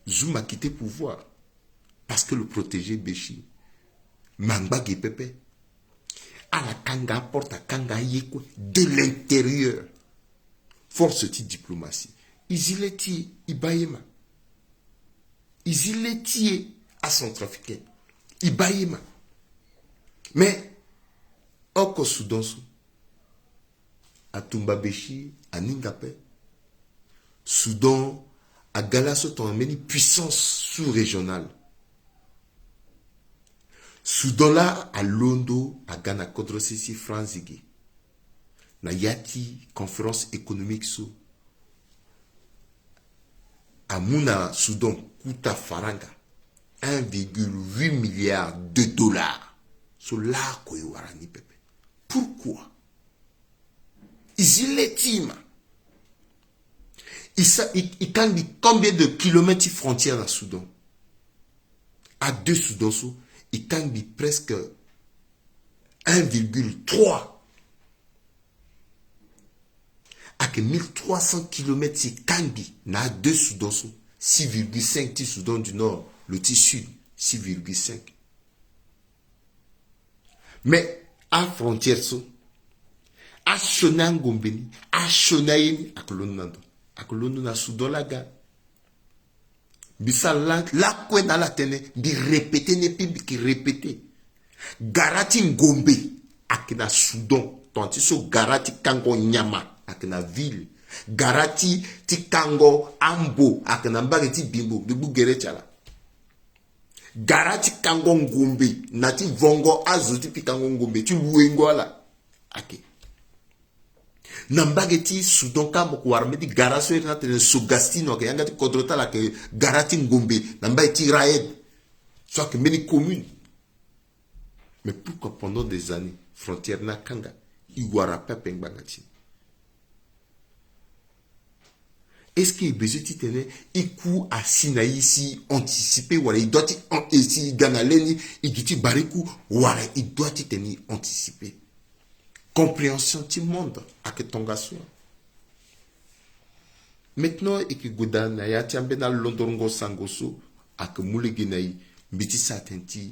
Zuma quitté pouvoir parce que lo protéger Béchir. Mangba ge pepe. Ala kanga aporte, akanga aye kue de l'intérieur. Force ti diplomatie. E zi le ti e, e baa ye ma. E zi le ti e, acentrafricain, e baa ye ma. Mais oko Soudan so, atumba Béchir, aninga ape. Soudan aga laso tongana mbeni puissance sous-régionale. Soudan laa alondo aga na kodro sese ti France ge na ya ti conférence économique so. Amu na Soudan kuta faranga un virgule huit milliards de dollars. So laoko e wara ni pepe. Pourquoi? E zi le ti e ma. E sa, e, e kangbi combien de kilomètres ti frontière na Soudan? A deux Soudan so, e kangbi presque un virgule trois. Ayeke mille trois cents kilomètres si e kangbi na a deux Soudan so. Six virgule cinq ti Soudan du Nord, lo ti Sud, six virgule cinq. Mais afrontière so, asioni angombe ni, asioni aye ni, ayeke londo na ndo, ayeke londo na Soudan laa ga. Mbi sara la lakue na ala tënë, mbi répéter ni, puis mbi yeke répéter. Gara ti ngombe ayeke na Soudan, tongana ti so gara ti kango nyama ayeke na ville. Gara ti, ti kango ambo ayeke na mbage ti Bimbo, mbi gbu gere ti ala. Gara ti kango ngombe na ti vongo azo ti pikango ngombe ti luengo ala ayeke na mbage ti Soudan kâ. Mo yeke wara mbeni gara so iri ni atene Sogastino, ayeke yanga ti kodro ti ala, ayeke gara ti ngombe na mbage ti Raed, so ayeke mbeni commune. Mais pourquoi pendant des années frontière ni akanga? E wara pepe ngbanga ti ni. Est-ce que e besoin titene e ku asi na e si e anticiper, wala e doit ti an-, e si e ga na le ni, e duti bara e ku, wala e doit titene e anticiper? Compréhension ti monde ayeke tongaso. Maintenant e yeke gue daa na ya ti ambeni alondrongo sango so ayeke mu lege na e, mbi ti sara tënë ti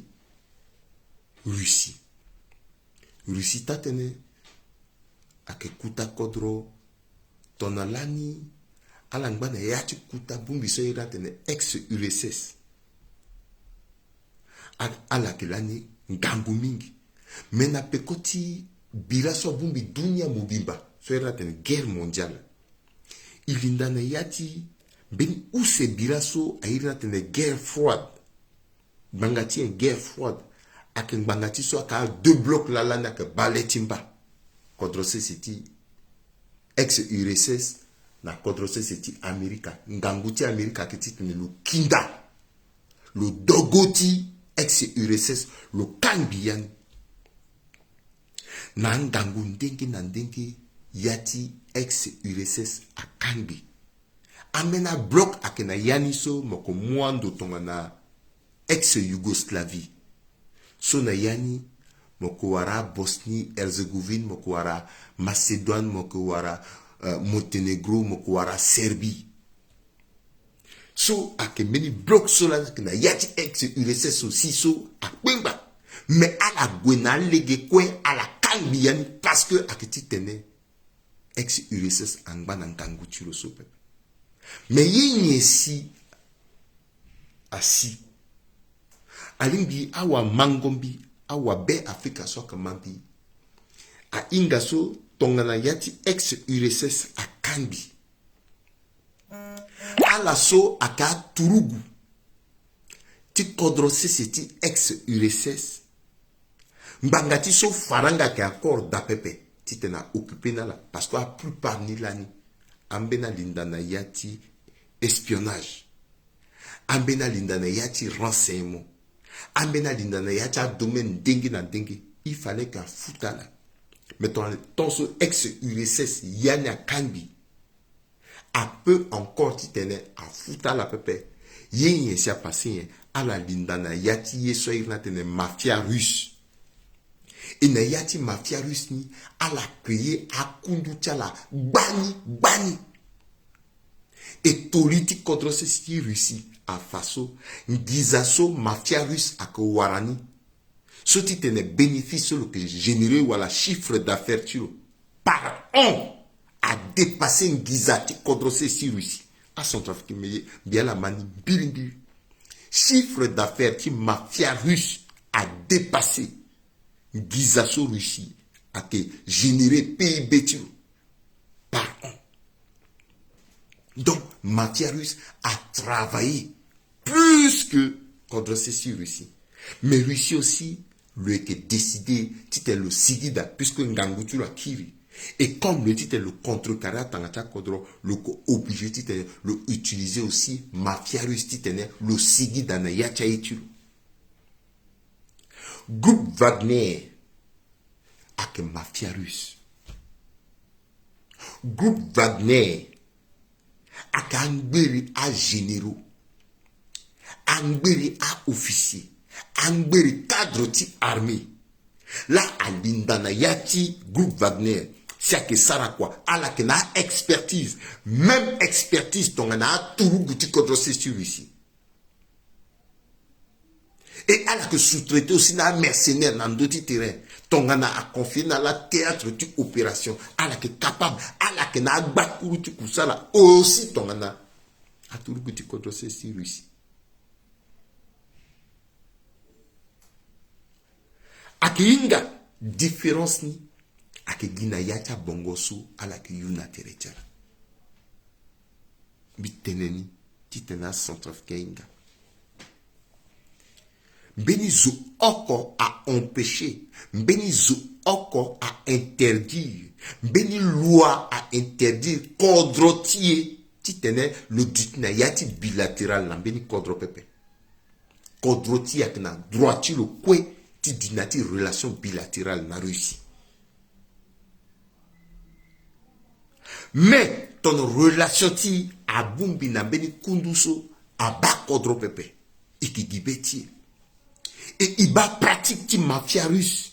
Russie. Russie taa-tënë ayeke kuta kodro. Tongana lani ala ngba na ya ti kuta bongbi so a iri atene ex-U R S S. A, ala yeke lani ngangu mingi. Me na peko ti bira so abongbi dunia mobimba so a iri atene guerre mondiale, e linda na ya ti mbeni use bira so a iri atene guerre froide. Ngbanga ti nyen? Guerre froide ayeke ngbanga ti so ayeke a deux blocs lala ni ayeke baa le ti mba. Kodro sese ti ex-U R S S na kodro sese ti Amerika. Ngangu ti Amerika ayeke titene lo kinda, lo dogo ti ex-U R S S, lo kangbi ya ni. Na angangu ndenge na ndenge, ya ti ex-U R S S akangbi. Ambeni abloc ayeke na ya ni so mo yeke mu ando tongana ex-Yougoslavie. So na ya ni mo yeke wara Bosnie-Herzégovine, mo yeke wara Macédoine, mo yeke wara, euh, Monténégro, mo yeke wara Serbie. So ayeke mbeni bloc so lani ayeke na ya ti ex-U R S S aussi so akpengba. Mais ala gue na alege kue, ala kangbi ya ni parce que ayeke titene ex-U R S S angba na ngangu ti lo so pepe. Mais ye nyen si asi? Alingbi awamango-mbi, awabe Afrika so ayeke ma mbi, ahinga so tongana ya ti ex-U R S S akangbi, ala so ayeke aturugu ti kodro sese ti ex-U R S S, ngbanga ti so faranga ayeke encore daa pepe titene a occuper na ala, parce que a plupart ni lani ambeni alinda na ya ti espionnage, ambeni alinda na ya ti renseignement, ambeni alinda na ya ti adomaine ndenge na ndenge. Il fallait que afuta ala. Mais tongana temps so ex-U R S S ya ni akangbi, a peut encore titene afuta ala pepe. Ye nyen si apasse nyen? Ala linda na ya ti ye so a iri ni atene mafia russe. E na ya ti mafia russe ni, ala créer akundu ti ala gbani gbani. E toli ti kodro sese ti Russie afa so, nginza so mafia russe ayeke wara ni, so titene bénéfice so lo yeke générer wala chiffre d'affaires ti lo par an adépasser nginza ti kodro sese ti Russie. ACentrafrique, mbi ye, mbi ala ma ni mbilimbili. Chiffre d'affaires ti mafia russe adépasser nginza so Russie ayeke générer P I B ti lo par an. Donc mafia russe a travailler plus que kodro sese ti Russie. Mais Russie aussi, lo yeke décider titene lo sigi daa, puisque ngangu ti lo akiri. Et comme lo ye titene lo contrecarrer atanga ti akodro, lo yeke obligé titene lo utiliser aussi mafia russe titene lo sigi daa na ya ti aye ti lo. Groupe Wagner ayeke mafia russe. Groupe Wagner ayeke angbere agénéraux, angbere aofficier, angbere cadre ti armée. Laa alinda na ya ti groupe Wagner si ayeke sara kua, ala yeke na a-expertise, même expertise tongana aturugu ti kodro sese ti Russie. Et ala yeke sous-traiter aussi na amercenaire na ndö ti terrain. Tongana aconfier na ala théâtre ti opération, ala yeke capable, ala yeke na agbakuru ti kusala aussi tongana aturugu ti kodro sese ti Russie. Ayeke hinga différence ni. Ayeke gi na ya ti abongo so ala yeke yu na tere ti ala. Mbi tene ni titene acentrafricain ahinga. Mbeni zo oko a empêcher, mbeni zo oko a interdire, mbeni loi a interdire kodro ti e titene lo duti na ya ti bilatéral na mbeni kodro pepe. Kodro ti e ayeke na droit ti lo kue ti duti na ya ti relation bilatérale na Russie. Mais tongana relation ti e abongbi na mbeni kundu so abaa kodro pepe, e yeke gi be ti e. E e baa pratique ti mafia russe.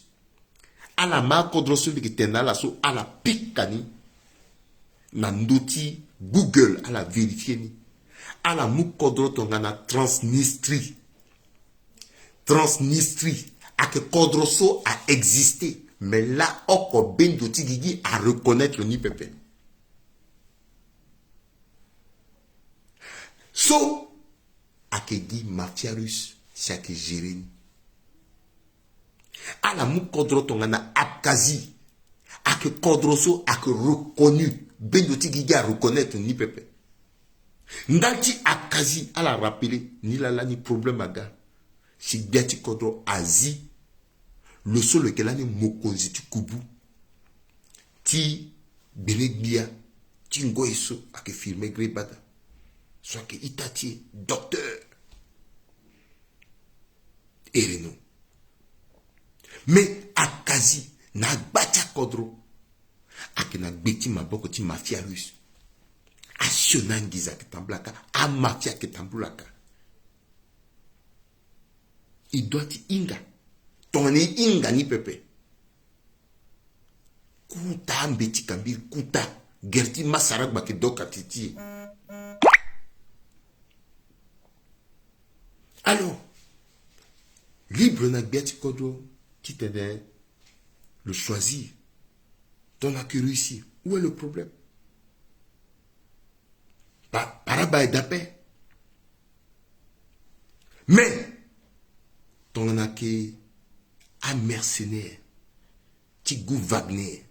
Ala ma akodro so mbi yeke tene na ala so ala pika ni na ndö ti Google, ala vérifier ni. Ala mu kodro tongana Transnistrie. Transnistrie ayeke kodro so a exister, mais laa oko bendo ti gigi a reconnaître ni pepe. So ayeke gi mafia russe si ayeke gérer ni. Ala mu kodro tongana Abkazie, ayeke kodro so ayeke reconnu, bendo ti gigi a reconnaître ni pepe. Ndali ti Abkazie, ala rappeler ni laa lani problème aga si gbia ti kodro azi lo so lo yeke lani mokonzi ti kubu ti gbele-gbia ti ngoi so ayeke Firmin Grébada, so ayeke ita ti e docteur Hereno. Mais Abkazie na agba ti akodro ayeke na gbe ti maboko ti mafia russe. Asioni anginza ayeke tambula kâ, amafia ayeke tambula kâ. E doit ti hinga. Tongana e hinga ni pepe, kota ambeti kambiri, kota gere ti masara gba yeke doka ti ti e. Alors, libre na gbia ti kodro titene lo choisir. Tongana ke réussir, où est le problème? Pa, paraba est d'appel. Mais tongana ke amercenaire ti groupe Wagner,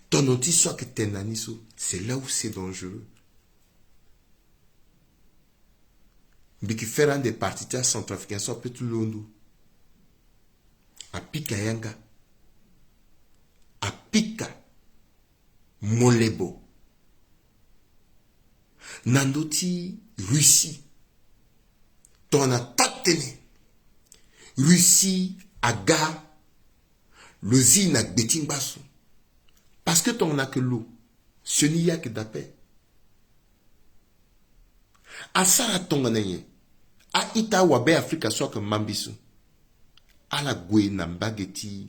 tono ti so ayeke tene na ni so, c'est là où c'est dangereux. Mbi yeke fere ande parti ti acentrafricain so apeut ti londo. Apika yanga, apika molebo na ndö ti Russie. Tongana taa tënë Russie aga, lo zi na gbe ti ngba so. Parce que tongana ke lo sioni ye ayeke daa ape. Asara tongana nyen? A-ita awabe Afrika so ayeke mambi so, ala gue na mbage ti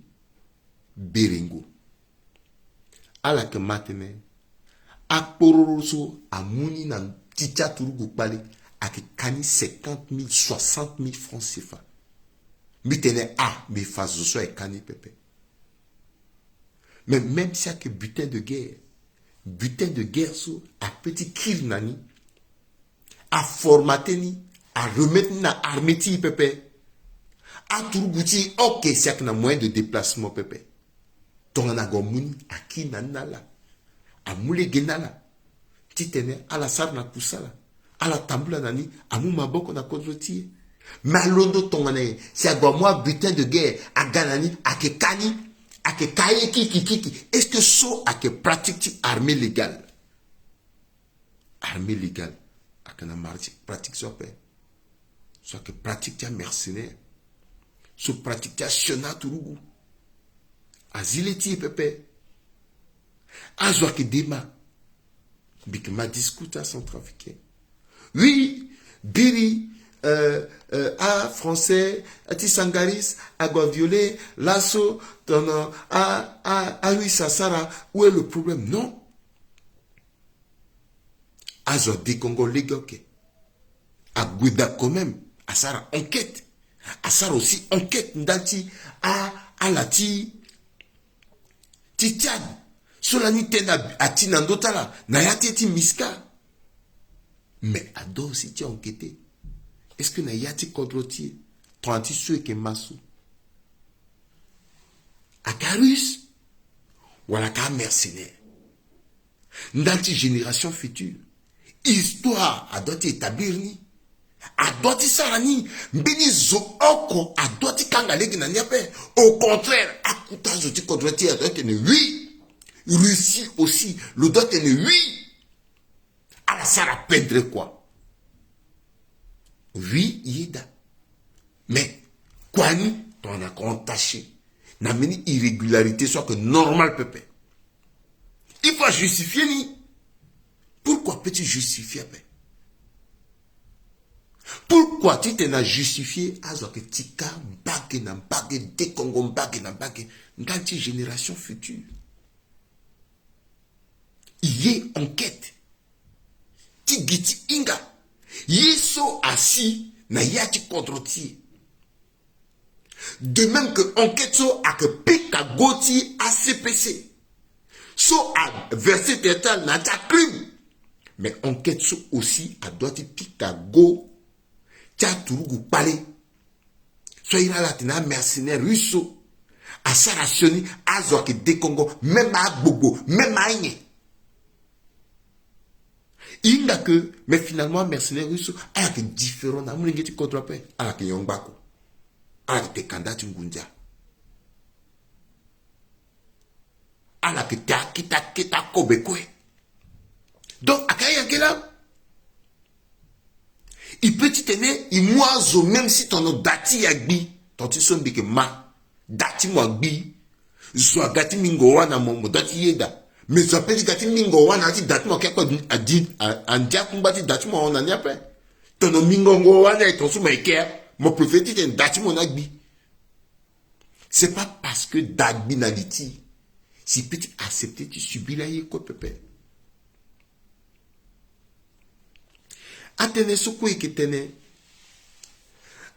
berengo. Ala yeke ma tënë akpororo so amu ni na ti ti aturugu kpale ayeke ka ni cinquante mille, soixante mille francs C F A. Mbi tene a, mbi fa zo so ayeke ka ni pepe. Mais même si ayeke butin de guerre, butin de guerre so apeut ti kiri na ni, aformater ni, aremettre ni na armée ti e pepe. Aturugu ti e, ok, si ayeke na moyen de déplacement pepe. Tongana ague amu ni, akiri na ni na ala, amu lege na ala. Titene ala sara na kusala, ala tambula na ni, amu maboko na kodro ti e. Me alondo tongana nyen? Si ague amu abutin de guerre, aga na ni, ayeke ka ni, ayeke ka ye kiki kiki. Est-ce que so ayeke pratique ti armée légale? Armée légale ayeke na marti-, pratique so ape. So ayeke pratique ti amercenaire. So pratique ti asioni aturugu. Azi le ti e pepe. Azo ayeke de ma. Mbi yeke ma discours ti acentrafricain. Oui, biri, euh, euh, a français ti Sangaris ague avioler laso tongana a, a, a Russe asara, où est le problème? Non. Azo adekongo lege, ok. Ague daa quand même, asara enquête. Asara aussi enquête ndali ti a, ala ti, ti Tchad. So lani tënë a, ati na ndö ti ala na ya ti e ti Miska. Mais ado aussi ti enquêter. Est-ce que na ya ti kodro ti e, tongana ti so e yeke ma so, Aka russe wala aka mercenaire. Ndali ti génération future, histoire adoit ti établir ni. Adoit ti sara ni. Mbeni zo oko adoit ti kanga lege na ni ape. Au contraire, akuta zo ti kodro ti e adoit tene oui. Russie aussi lo doit tene oui. Ala sara perdre quoi? Oui, yeda. Mais kua ni tongana aka entaché na mbeni irrégularité so ake normal pepe. Il faut justifier ni. Pourquoi peut-il justifier ape? Pourquoi ti tena justifier azo ake tika mbage na mbage, dekongo mbage na mbage? Ndali ti génération future. I ye enquête ti gi ti hinga ye so asi na ya ti kodro ti e. De même que enquête so ake pika go ti A C P C so a verser territoire na ya ti acrime. Mais enquête so aussi adoit ti pika go ti aturugu kpale. So aye ala tene amercenaire russe so asara sioni, azo ake dekongo, même agbogbo, même aye. Hinga ke, mais finalement amercenaire russe so ala yeke différent na amolenge ti kodro ape. Ala yeke yongba ko. Ala yeke te kanda ti ngunza. Ala yeke te akita akita kobe kue. Donc aka yeke la. I peut ti tene i mu azo même si tongana da ti e agbi, tongana ti so mbi yeke ma da ti mo agbi. Zo aga ti mingo wâ na mo, mo doit ti yeda. Mais zo ape ti ga ti mingo wâ na ya ti da ti mo ake kue. Adi, a, andia kungba ti da ti mo ahon na ni ape. Tongana mingongo wâ ni aye, tongana so mo yeke, mo préfère ti tene da ti mo ni agbi. C'est pas parce que da gbi na li ti e si i peut ti accepter ti subir aye kue pepe. Atënë so kue e yeke tene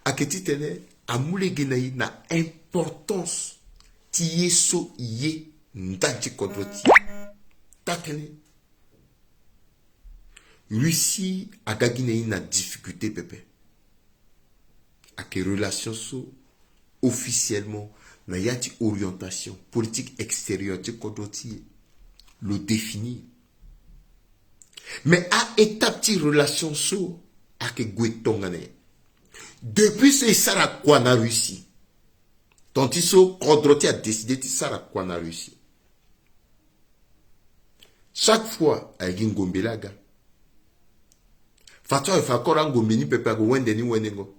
ayeke ti tene amu lege na e na importance ti ye so e ye ndali ti kodro ti e. Taa-tënë, Russie aga gi na e na difficulté pepe. Ayeke relation so officiellement na ya ti orientation politique extérieure ti kodro ti e lo définir. Mais a-étape ti relation so ayeke gue tongana nyen? Depuis so e sara kua na Russie, tongana ti so kodro ti e adécider ti sara kua na Russie, chaque fois ayeke gi ngombe laa aga. Fadeso ayeke fa koro angombe ni pepe, ayeke wende ni wendengo.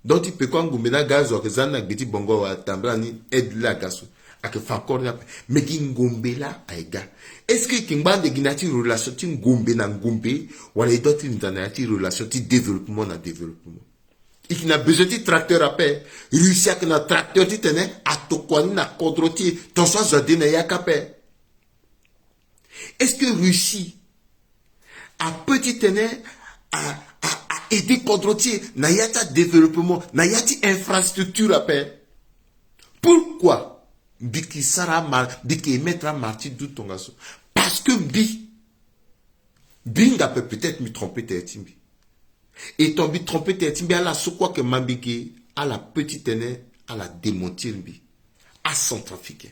Donc ti peko angombe ni aga, azo ayeke za ni na gbe ti bongo wala tambala ni aide laa aga so. Ayeke fa koro ni ape. Mais gi ngombe laa ayeke ga. Est-ce que e yeke ngba ande gi na ya ti relation ti ngombe na ngombe, wala e doit ti linda na ya ti relation ti développement na développement? E yeke na besoin ti tracteur ape. Russie ayeke na tracteur ti tene atokua ni na kodro ti e, tongaso azo ade na yaka ape. Est-ce que Russie apeut ti tene a, a, a aider kodro ti e na ya ti adéveloppement, na ya ti infrastructure ape? Pourquoi mbi yeke sara amar, mbi yeke émettre amar ti doute tongaso? Parce que mbi, mbi hinga ape, peut-être mbi tromper tere ti mbi. E tongana mbi tromper tere ti mbi, ala so kue ayeke ma mbi ge, ala peut ti tene ala démentir mbi. Acentrafricain,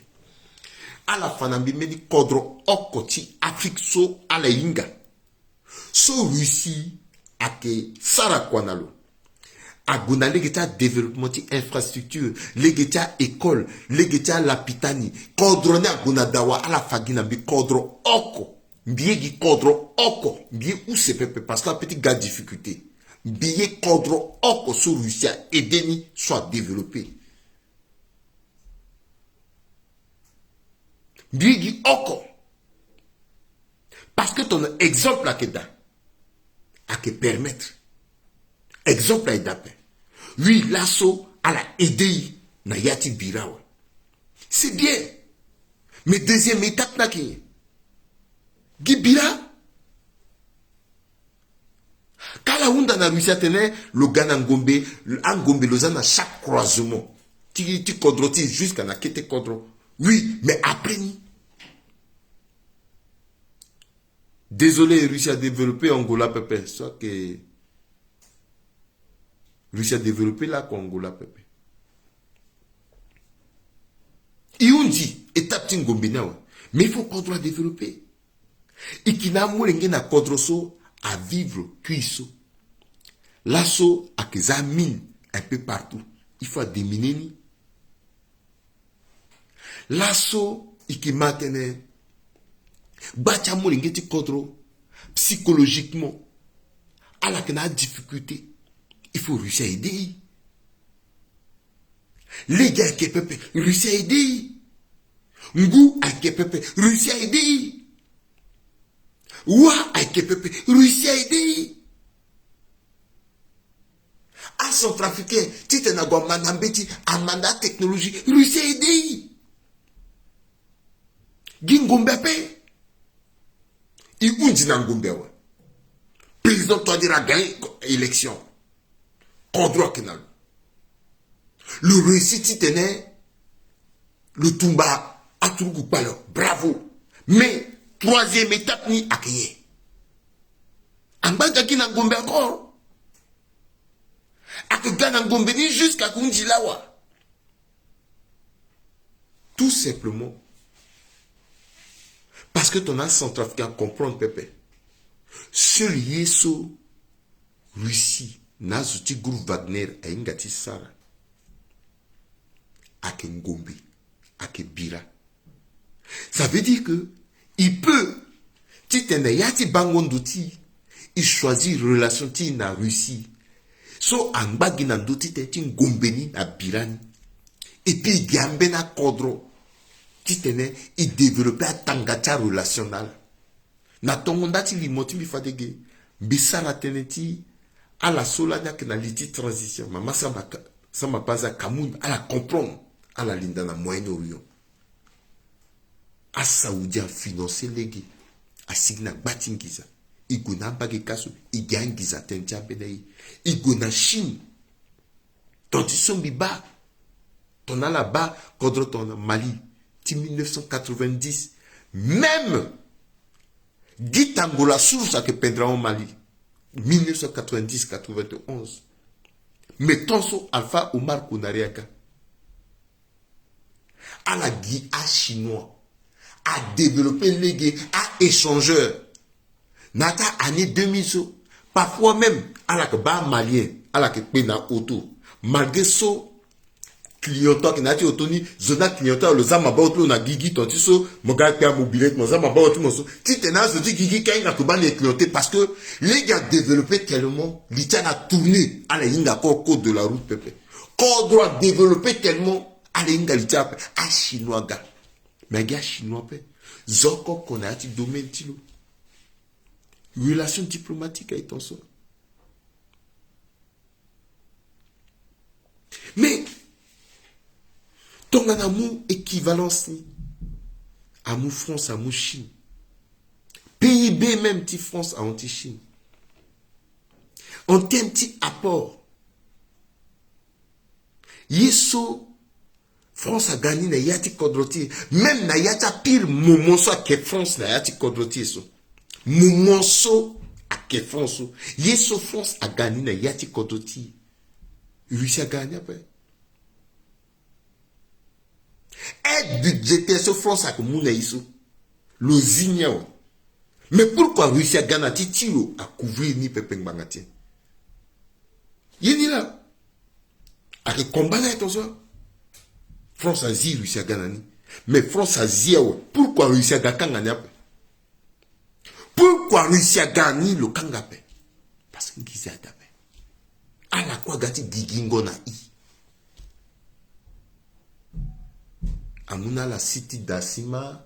ala fa na mbi mbeni kodro oko ti Afrique so ala hinga, so Russie ayeke sara kua na lo. Ague na lege ti adéveloppement ti infrastructure, lege ti a-école, lege ti alapitani. Kodro ni ague na dawa, ala fa gi na mbi kodro oko. Mbi ye gi kodro oko, mbi ye use pepe, parce que apeut ti ga difficulté. Mbi ye kodro oko so Russie a aider ni, so a développer. Mbi ye gi oko. Parce que ton exemple ayeke daa, ayeke permettre. Exemple ayeke daa ape. Oui, laso ala aider e na ya ti bira awe. C'est bien. Mais deuxième étape ni ayeke nyen? Gi bira. Ka ala hunda na Russie atene lo ga na ngombe, angombe lo za na chaque croisement ti, ti kodro ti e jusqu'à na kete kodro. Oui, mais après ni? Désolé, Russie a développé Angola pepe, soit que Russie a développé lako Angola pepe. E hunzi étape ti ngombe ni awe. Mais il faut kodro adévelopper. E yeke na amolenge na kodro so avivre kui so. Laso ayeke za amine un peu partout. Il faut adéminer ni. Laso e yeke ma atene gba ti amolenge ti kodro, psychologiquement, ala yeke na adifficulté. Il faut Russie aide e. Lege ayeke pepe, Russie aide e. Ngu ayeke pepe, Russie aide e. Wa ayeke pepe, Russie aide e. Acentrafricain titene ague amanda mbeti, amanda atechnologie, Russie aide e. Gi ngombe ape. E hunzi na ngombe awe. Président Touadéra agagne élection. Kodro ayeke na lo. Lo réussi titene lo tumba aturugu kpale. Bravo. Mais troisième étape ni ayeke nyen? Angba gi na ngombe encore. Ayeke ga na ngombe ni jusqu'à hunzi lawa. Tout simplement parce que tongana acentrafricain acomprendre pepe. Seul ye so Russie na azo ti groupe Wagner ahinga ti sara ayeke ngombe, ayeke bira. Ça veut dire que il peut titene ya ti bango ndo ti e, e choisir relation ti e na Russie. So angba gi na ndö ti tene ti ngombe ni na bira ni. Et puis e gi ambeni akodro titene e développer atanga ti arelation na ala. Na tongo nda ti limo ti mbi fade ge, mbi sara tënë ti ala so lani ayeke na li ti transition, mama Samba Ka-, Samba Panza Kamoun, ala comprendre, ala linda na Moyen-Orient. Asaoudien afinance lege, asigi na gba ti nginza. E gue na ambage kâ so, e gi anginza tënë ti ambeni aye. E gue na Chine. Tongana ti so mbi baa, tongana ala baa kodro tongana Mali ti mille neuf cent quatre-vingt-dix, même Guy Tangola Source ayeke pendere ahon Mali mille neuf cent quatre-vingt-dix quatre-vingt-onze. Mais tant so Alpha Omar Konaré aga, ala gi achinois adévelopper lege a-échangeur. Na ya ti a-année deux mille so, parfois même ala yeke baa amalien, ala yeke kpe na auto. Malgré so client ayeke na ya ti auto ni, zo ni aclient awe, lo za maboko ti lo na gigi, tongana ti so mo ga kpe amobilette, mo za maboko ti mo so titene azo ti gigi ka hinga ake baa ni client te. Parce que lege adévelopper tellement, li ti ala atourner, ala hinga encore code de la route pepe. Kodro adévelopper tellement, ala hinga li ti ala ape. Achinois aga. Mais agi achinois ape, zo oko oko na ya ti domaine ti lo. Relation diplomatique aye ton so. Mais tongana amu équivalence ni, amu France, amu Chine, P I B même ti France ahon ti Chine, en terme ti apport, ye so France aga ni na ya ti kodro ti e, même na ya ti apire moment so ayeke France na ya ti kodro ti e so, moment so ayeke France so, ye so France aga ni na ya ti kodro ti e, Russie aga ni ape. Aide budgétaire so France ayeke mu na e so, lo zi ni awe. Mais pourquoi Russie aga na ti ti lo acouvrir ni pepe ngbanga ti e? Ye ni laa ayeke combat na ye ton so. France azi Russie aga na ni. Mais France azi awe. Pourquoi Russie aga kanga ni ape? Pourquoi Russie aga ni lo kanga ape? Parce que nginza ada ape. Ala kue aga ti gigingo na e. Amu na ala site ti dasima,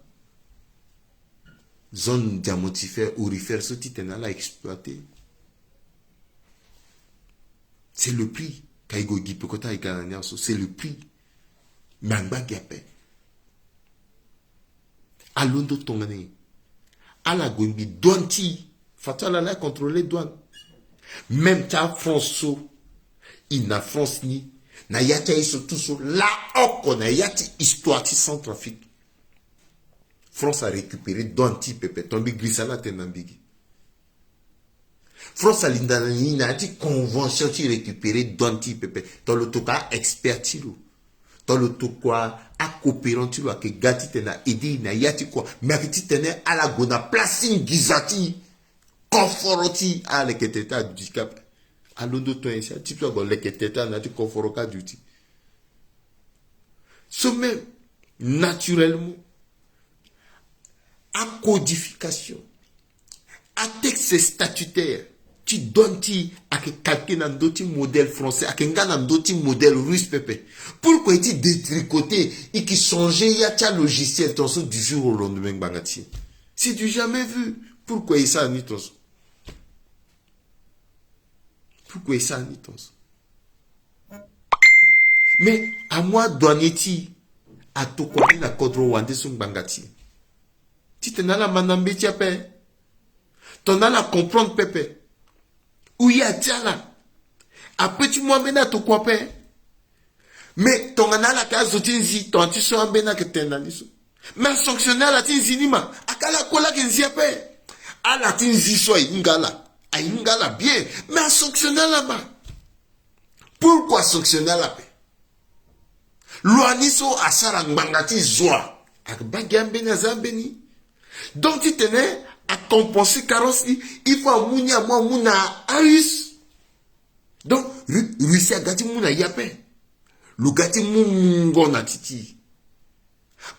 zone diamantifère, aurifère so titene ala exploiter. C'est le prix. Ka e gue gi peko ti e ga na ni awe so, c'est le prix. Mais angba gi ape. Alondo tongana nyen? Ala gue mbi douane ti e. Fadeso ala laa contrôler douane. Même ti France so, e na France ni, na ya ti aye so tout so laa oko na ya ti histoire ti Centrafrique, France arécupérer douane ti e pepe. Ton mbi girisa ala tene na mbi gi. France alinda na ni na ya ti convention ti récupérer douane ti e pepe. Ton lo toka expert ti lo. Tongana lo tokua acoopérant ti lo ayeke ga titene a aidé e na ya ti kua, me ayeke titene ala gue na place ti nginza ti e, koforo ti e. Ala leke tene ti aduti kâ ape. Alondo ton ye si ati so ague leke tene ti ala na ya ti koforo kâ aduti. So même naturellement, acodification, atexte statutaire ti douane ti e ayeke calqué na ndö ti modèle français, ayeke nga na ndö ti modèle russe pepe. Pourquoi e ti détricoter, e yeke changer ya ti alogiciel tongaso du jour au lendemain ngbanga ti e? C'est du jamais vu. Pourquoi e sara ni tongaso? Pourquoi e sara ni tongaso? Mais amu adouanier ti e atokua ni na kodro wande so ngbanga ti e, titene ala mä na mbeti ape. Tongana ala comprendre pepe, ou ye ati ala. Ape ti mu ambeni atokua ape. Mais tongana ala yeke azo ti nzi, tongana ti so ambeni ayeke tene na ni so, mais asanctionner ala ti nzi ni ma. Aka ala kue laa ayeke nzi ape. Ala ti nzi so ahinga ala, ahinga ala bien, mais asanctionner ala ma. Pourquoi asanctionner ala ape? Loi ni so asara ngbanga ti zo wa, ayeke baa gi ambeni, aza ambeni. Donc titene acompenser carence ni, il faut amu ni, amu, amu na arusse. Donc Ru-, Russie aga ti mu na e ape. Lo ga ti mu mungo na ti ti e.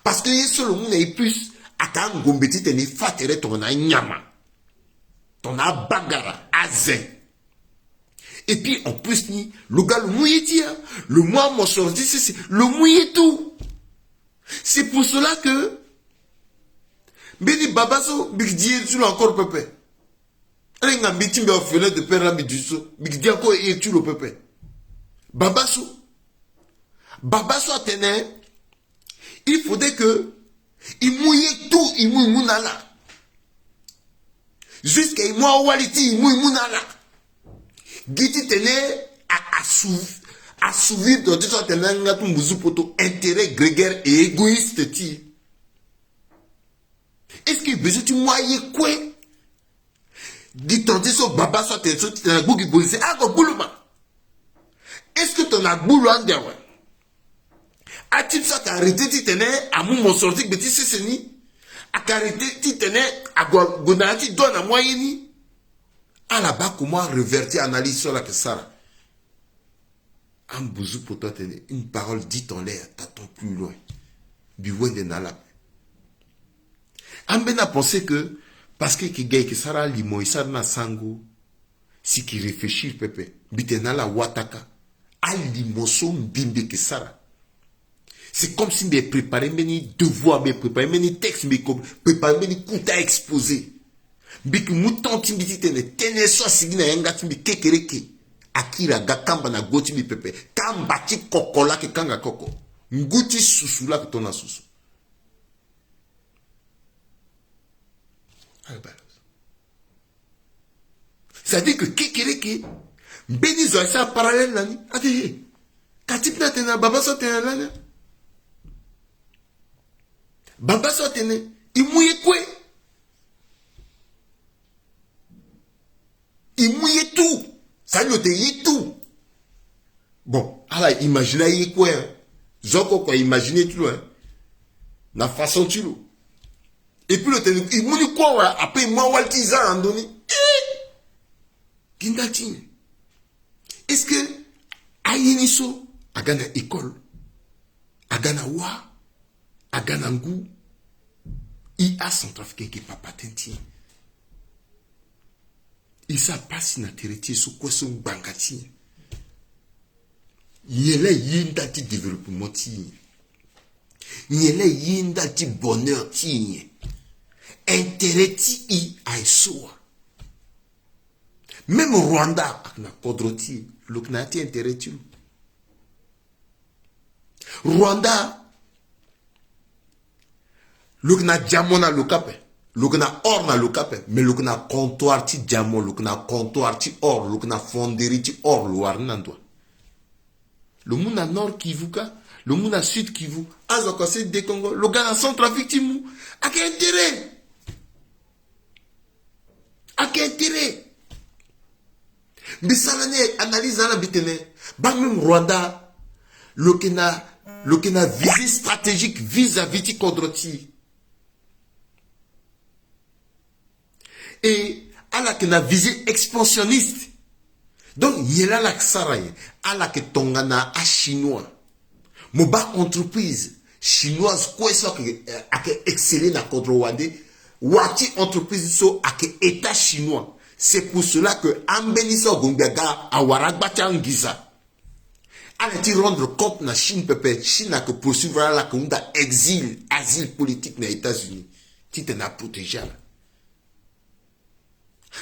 Parce que ye so lo mu na e plus, aka angombe titene e fâ tere tongana anyama, tongana abagara, aze. Et puis en plus ni, lo ga lo mu ye ti e, lo mu amosoro ti sese, lo mu ye tout. C'est pour cela que mbeni baba so mbi ke di ye ti lo encore pepe. Ala hinga mbi ti mbi orphelin de père la, mbi duti so, mbi ke di encore ye ti lo pepe. Baba so, baba so atene, il faudrait que e mu ye tout, e mu, e mu na ala. Jusqu'à e mu awali ti e, e mu, e mu na ala. Gi titene a, a sou-, assouvir tongana ti so atene na yanga ti mbuzu poto, intérêt grégaire et égoïste ti e. Est-ce que e besoin ti mu aye kue? Gi tongana ti so baba so atene so titene agbu gi bolise, ako gbu lo ma. Est-ce que tongana agbu lo ande awe, ati so aka arrêter titene amu mosoro ti gbe ti sese ni? Aka arrêter titene ague, ague na ya ti douane amu aye ni? Ala baa comment arevertir analyse so ala yeke sara. Ambuzu poto atene, une parole dite en l'air t'attend plus loin. Mbi wende na ala ape. Ambeni apenser que parce que e yeke ga, e yeke sara alimo, e sara ni na sango, si e yeke réfléchir pepe. Mbi tene na ala wataka, alimo so mbi, mbi yeke sara, c'est comme si mbi préparer mbeni devoir, mbi préparer mbeni texte, mbi préparer mbeni kota exposé. Mbi yeke mu temps ti mbi titene tënë so asigi na yanga ti mbi kekereke akiri aga kamba na go ti mbi pepe. Kamba ti koko laa ayeke kanga koko. Ngu ti susu laa ayeke tongana susu. C'est-à-dire que kekereke, mbeni zo asara parallèle na ni. Ake ye. Ka ti mbi atene na baba so atene na lani. Baba so atene, e mu ye kue. E mu ye tout. Ça lo tene ye tout. Bon, ala imaginer ye kue, hein. Zo oko kue imaginer ti lo, hein. Na façon ti lo. Et puis lo tene e mu ni kue awe, après e mu awali ti e za na ndö ni. Eh! Gi ndali ti nyen? Est-ce que aye ni so aga na école, aga na wâ, aga na ngu? E acentrafricain ayeke papa tënë ti e. E sara pasi na tere ti e so kue so ngbanga ti e. Nyen laa e ye ndali ti développement ti e nyen? Nyen laa e ye ndali ti bonheur ti e nyen? Intérêt ti e aye so wa? Même Rwanda ayeke na kodro ti e, lo yeke na ya ti intérêt ti lo. Rwanda, lo yeke na diamant na lo kâ ape, lo yeke na or na lo kâ ape, mais lo yeke na comptoir ti diamant, lo yeke na comptoir ti or, lo yeke na fonderie ti or, lo wara ni na ndo wa? Lo mu na Nord Kivu kâ, lo mu na Sud Kivu, azo ako asara dekongo, lo ga na Centrafrique ti mu. Ayeke intérêt. Ayeke intérêt. Mbi sara ni analyse na ala, mbi tene, baa même Rwanda, lo yeke na Lo yeke na visée stratégique vis-à-vis ti kodro ti e. Et ala yeke na visée expansionniste. Donc nyen laa ala yeke sara nyen? Ala yeke tongana achinois. Mo baa entreprise chinoise kue so ayeke, ayeke exceller na kodro wande. Wa ti entreprise so ayeke état chinois. C'est pour cela que ambeni so ague ngbi aga awara agba ti anginza. Ala ti rendre compte na Chine pepe. Chine ayeke poursuivre ala, ala yeke hunda exil, asile politique na États-Unis. Titene aprotéger ala.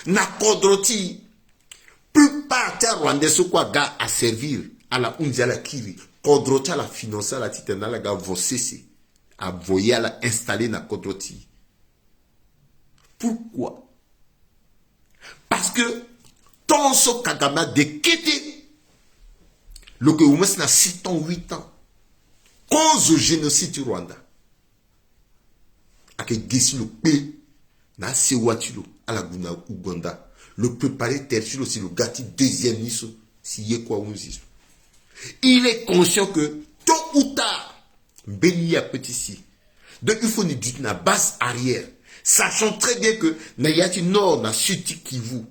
Na kodro ti plupart ti arwandais so kue aga aservir ala, hunzi ala kiri. Kodro ti ala afinancer ala titene ala ga vo sese, avoyer ala, installer na kodro ti. Pourquoi? Parce que tant so Kagame ade kete, lo yeke au moins na sept ans, huit ans. Kozo génocide ti Rwanda. Ayeke ge si lo kpe na asewa ti lo, ala gue na Ouganda. Lo préparer terre ti lo si lo ga ti deuxième ni so, si ye kue ahunzi so. Il est conscient que tôt ou tard mbeni ye ape ti si. Donc il faut ni duti na base arrière, sachant très bien que na ya ti nord na sud ti Kivu,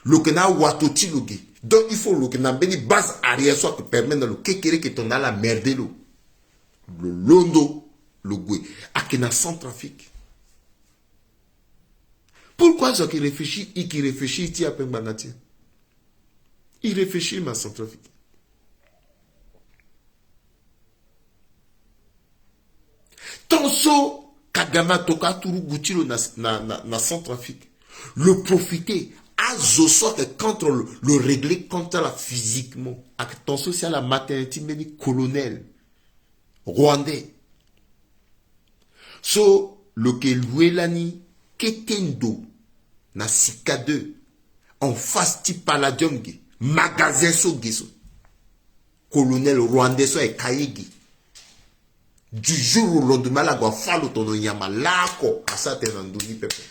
lo yeke na awato ti lo ge. Donc il faut lo yeke na mbeni base arrière so ayeke permettre na lo kekereke tongana ala merde lo, lo londo, lo gue. Ayeke na Centrafrique. Pourquoi zo ayeke réfléchir? I yeke réfléchir ti ape ngbanga ti e. I réfléchir ma Centrafrique. Tant so Kagame atokua aturugu ti lo na, na, na, na Centrafrique, lo profiter. Azo so ayeke contre lo, lo régler contre ala physiquement. Ayeke tant so si ala ma tënë ti mbeni colonel rwandais so lo yeke loue lani kete ndo na Sika deux, en face ti Palladium ge, magasin so ge so. Colonel rwandais so ayeke ka ye ge. Du jour au lendemain ala gue afa lo tono nyama laoko, asara tënë na ndö ni pepe.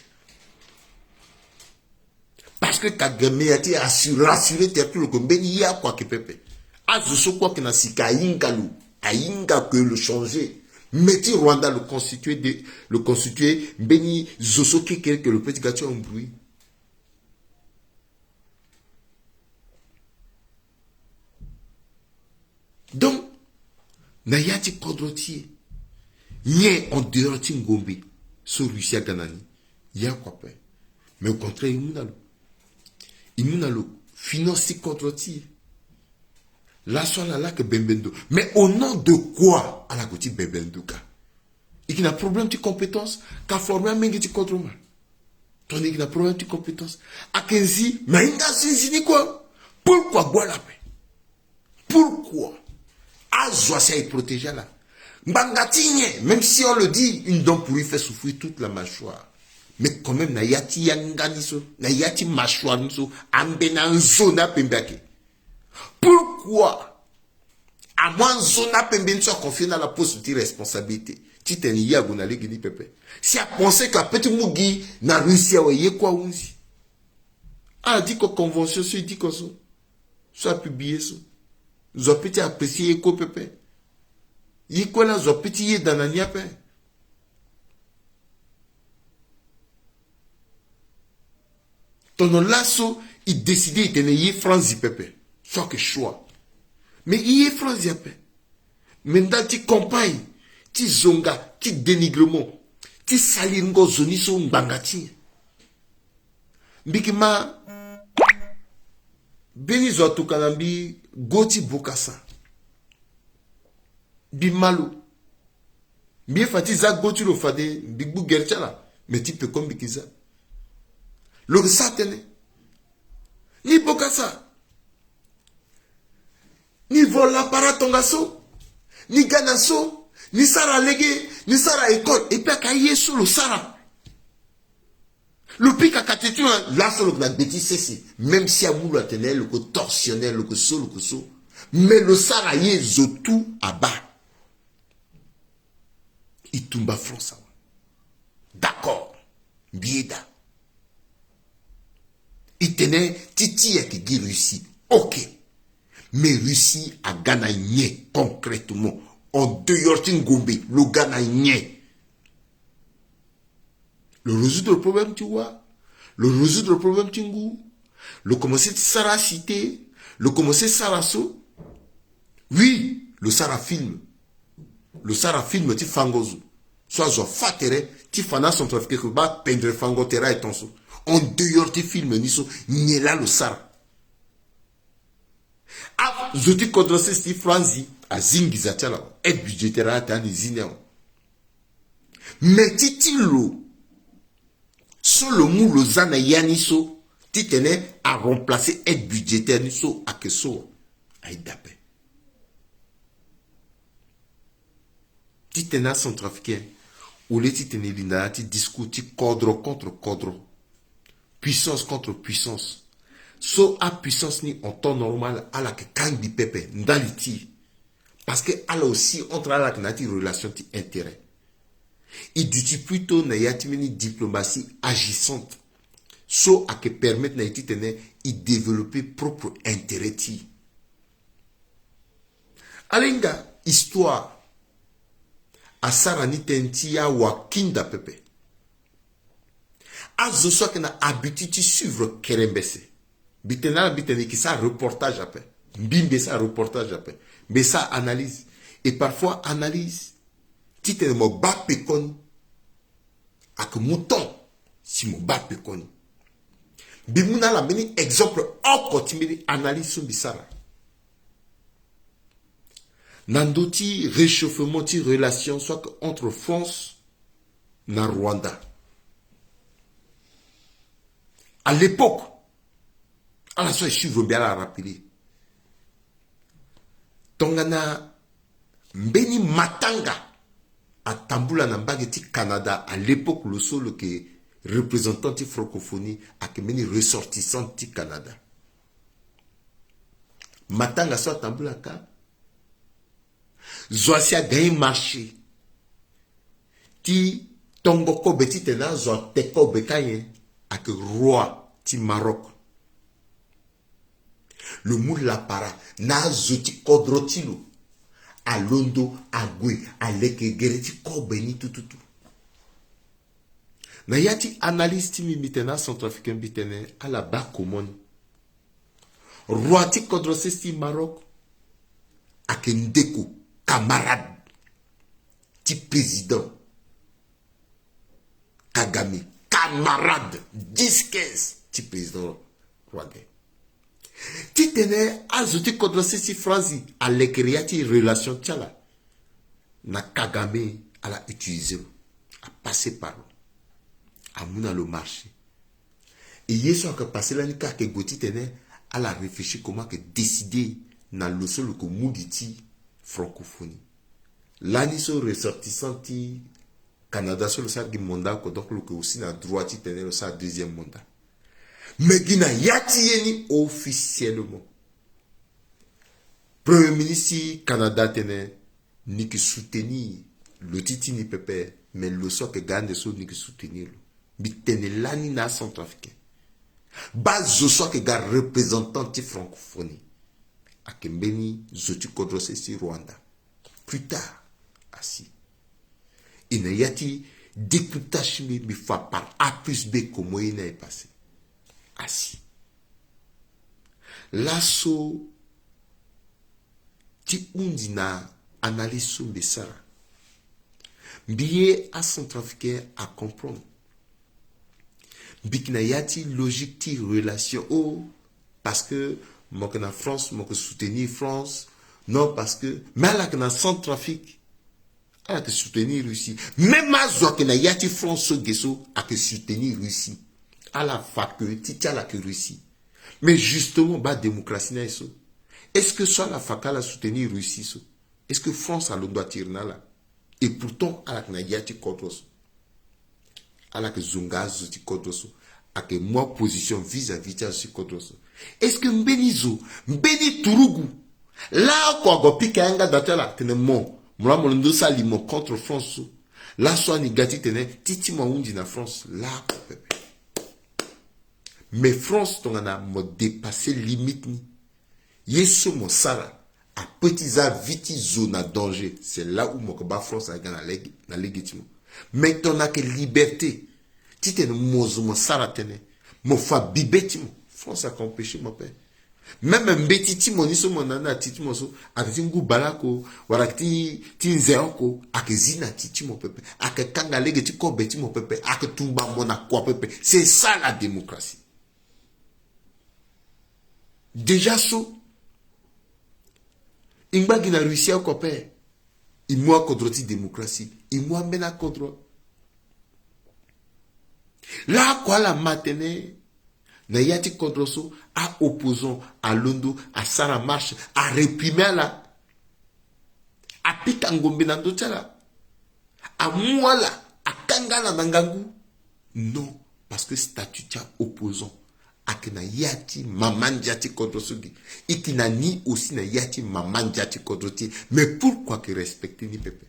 Parce que Kagame ya ti assurer, rassurer terre ti lo ke mbeni ye oko ayeke pepe. Azo so kue ayeke na sika ahinga lo, ahinga ke lo changer. Mais ti Rwanda lo constituer de, lo constituer mbeni zo so kekereke lo peut ti ga ti embrouiller. Donc na ya ti kodro ti e, nyen en dehors ti ngombe so Russie aga na ni? Ya kua ape. Mais au contraire, e mu na lo, e mu na lo finance ti kodro ti e. Laso ala laa ayeke bembe ndo. Mais au nom de quoi ala gue ti bembe ndo ka? E yeke na problème ti compétence, ka former amenge ti kodro ma. Tongana e yeke na problème ti compétence, ayeke nzi, mais ahinga asi nzi ni kue. Pourquoi gbu ala ape? Pourquoi? Azo asi aye protéger ala. Ngbanga ti nyen? Même si on le dit, une dent pourrie fait souffrir toute la mâchoire. Mais quand même na ya ti yanga ni so, na ya ti mâchoire ni so, ambeni anzo ni apembe ayeke. Pourquoi? Amu anzo ni apembe ni so aconfie na ala poste ti responsabilité titene ye ague na lege ni pepe. Si apenser que apeut ti mu gi na Russie awe, ye kue ahunzi. Ala diko convention so e diko so, so apublier so. Zo apeut ti apprécier ye kue pepe. Ye kue laa zo apeut ti yeda na ni ape. Tono laso e décider e tene ye franzi pepe. So ayeke choix. Mais e ye franzi ape. Mais ndali ti campagne ti zonga, ti dénigrement, ti saliringo zo ni so ngbanga ti nyen? Mbi yeke ma mbeni zo atuka na mbi go ti Bokassa. Mbi ma lo. Mbi ye fa ti za go ti lo fade mbi gbu gere ti ala, me ti peko mbi yeke za. Lo yeke sara tënë. Ni Bokassa, ni vo lapara tongaso, ni ga na so, ni sara lege, ni sara école, et puis aka ye so lo sara. Lo pika kate ti lo na laso lo yeke na gbe ti sese. Même si amu lo atene lo yeke tortionnaire, lo yeke so, lo yeke so, mais lo sara ye zo tout abaa. E tumba France awe. D'accord. Mbi yeda. E tene ti ti e ayeke gi Russie. Ok. Mais Russie aga na nyen concrètement? En dehors ti ngombe, lo ga na nyen? Lo résoudre problème ti wa, lo résoudre problème ti ngu, lo commencé ti sara cité, lo commencé sara so. Oui, lo sara film. Lo sara film ti fango zo. So azo afa tere ti fa na centrafricain ke ba pendre fango tere aye ton so. En dehors ti film ni so, nyen laa lo sara? Azo ti kodro sese ti franzi azi nginza ti ala, aide budgétaire ala taa ni zi ni awe. Me ti ti lo so lo mu lo za na ya ni so, titene aremplacer aide budgétaire ni so ayeke so, aye daa ape. Titene acentrafricain, au lieu titene e linda na ya ti discours ti kodro contre kodro, puissance contre puissance, so apuissance ni en temps normal ala yeke kangbi pepe ndali ti e. Parce que ala aussi entre ala yeke na ya ti relation ti intérêt. E duti plutôt na ya ti mbeni diplomatie agissante, so ayeke permettre na e titene e développer propre intérêt ti e. Alinga histoire asara ni tënë ti awakinda pepe. Azo so ayeke na habitude ti suivre kerembese, mbi tene na ala, mbi tene e ke sara reportage ape. Mbi mbi sara reportage ape, mbi sara analyse. Et parfois analyse titene mo baa pekoni, ayeke mu temps si mo baa pekoni. Mbi mu na ala mbeni exemple oko ti mbeni analyse so mbi sara na ndö ti réchauffement ti relation so ayeke entre France na Rwanda. À l'époque, ala so aye suivre mbi ala rappeler, tongana mbeni matanga atambula na mbage ti Canada, à l'époque lo so lo yeke représentant ti francophonie, ayeke mbeni ressortissant ti Canada. Matanga so atambula kâ, zo asi agagné marché ti tongo kobe titene azo ate kobe kâ nyen? Ayeke roi ti Maroc. Lo mu lapara na azo ti kodro ti lo, alondo ague aleke gere ti kobe ni tututu. Na ya ti analyse ti mbi, mbi tene na acentrafricain, mbi tene ala baa comment ni. Roi ti kodro sese ti Maroc ayeke ndeko, camarade ti président Kagame, camarade dix quinze ti président rwandais. Titene azo ti kodro sese ti Franzi alekere ya ti relation ti ala na Kagame, ala utiliser lo, apasser par lo, amu na lo marché. E ye so ayeke passé lani kâ ayeke gue titene ala réfléchir comment ayeke décider na lo so lo yeke mu gi ti francophonie. Lani so ressortissant ti Canada so lo sara gi mandat oko, donc lo yeke aussi na droit titene lo sara deuxième mandat. Mais gi na ya ti ye ni officiellement, premier ministre ti Canada atene ni yeke soutenir lo ti ti ni pepe, mais lo so ayeke ga ande so ni yeke soutenir lo. Mbi tene lani na acentrafricain, baa zo so ayeke ga représentant ti francophonie ayeke mbeni zo ti kodro sese ti Rwanda. Plus tard asi, e na ya ti décryptage ti mbi, mbi fa par A plus B comment ye ni aye passé. Asi, laso ti hundi na analyse so mbi sara, mbi ye acentrafricain acomprendre. Mbi yeke na ya ti logique ti relation, oh, parce que mo yeke na France, mo yeke soutenir France. Non, parce que, mais ala yeke na Centrafrique, ala yeke soutenir Russie. Même azo ayeke na ya ti France so ge so ayeke soutenir Russie. Ala fa ke ti ti ala yeke Russie. Mais justement, baa démocratie ni aye so, est-ce que so ala fa ke ala soutenir Russie so, est-ce que France alondo atiri na ala? Et pourtant ala yeke na ya ti kodro so. Ala yeke zonga azo ti kodro so, ayeke mu aposition vis-à-vis ti azo ti kodro so. Est-ce que mbeni zo, mbeni turugu, laoko ague apika yanga da ti ala atene mo, mo laa mo londo sara limo contre France so, laso ani ga titene ti ti mo ahundi na France laoko pepe. Mais France tongana mo dépasser limite ni, ye so mo sara Ape ti za vie ti zo na danger. C'est là où mo yeke baa France aga na lege, na lege ti mo. Mais tongana ayeke liberté titene mo zo mo sara tënë, mo fa bibe ti mo, France ayeke empêcher mo ape. Même mbeti ti mo ni so mo na ni na ti ti mo so, ayeke ti ngu baleoko, wala ayeke ti, ti nze oko, ayeke zi na ti ti mo pepe. Ayeke kanga lege ti kobe ti mo pepe, ayeke tumba mo na kua pepe. C'est ça la démocratie. Déjà so, e ngba gi na Russie oko ape, e mu akodro ti démocratie, e mu ambeni akodro. Laoko ala ma tene na ya ti kodro so, a-opposant alondo asara marche, aréprimer ala, apika ngombe na ndö ti ala, amu ala, akanga ala na ngangu. Non, parce que statut ti a-opposant ayeke na ya ti mama ndia ti kodro so ge. E yeke na ni aussi na ya ti mama ndia ti kodro ti e. Mais pourquoi ayeke respecter ni pepe?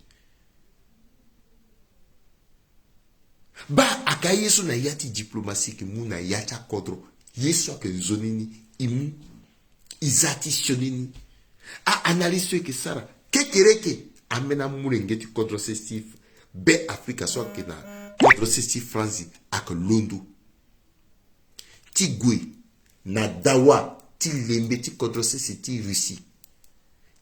Baa, ayeke aye so na ya ti diplomatie e yeke mu na ya ti akodro. Ye so ayeke nzoni ni, e mu. E za ti sioni ni. A-analyse so e yeke sara kekereke, ambeni amolenge ti kodro sese ti Be Afrika so ayeke na kodro sese ti France ayeke londo ti gue na dawa ti lembe ti kodro sese ti Russie,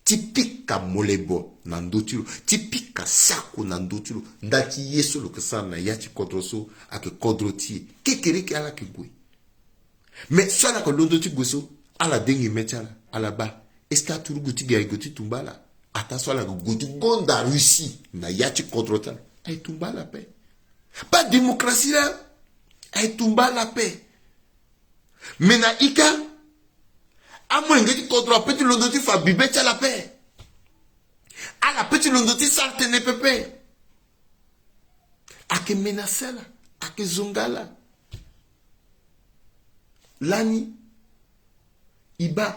ti pika molebo na ndö ti lo, ti pika sako na ndö ti lo, nda ti ye so lo yeke sara na ya ti kodro so ayeke kodro ti e. Kekereke ala yeke gue. Mais so ala yeke londo ti gue so, ala denge me ti ala, ala baa, est-ce que aturugu ti ge aye gue ti tumba ala? Ataa so ala yeke gue ti gonda Russie na ya ti kodro ti ala, aye tumba ala ape. Baa, démocratie laa, aye tumba ala ape. Mais na ika, amolenge ti kodro ape ti londo ti fa bibe ti ala ape. Ala pe ti londo ti sara tënë pepe. Ayeke menacer ala, ayeke zonga ala. Lani, e baa,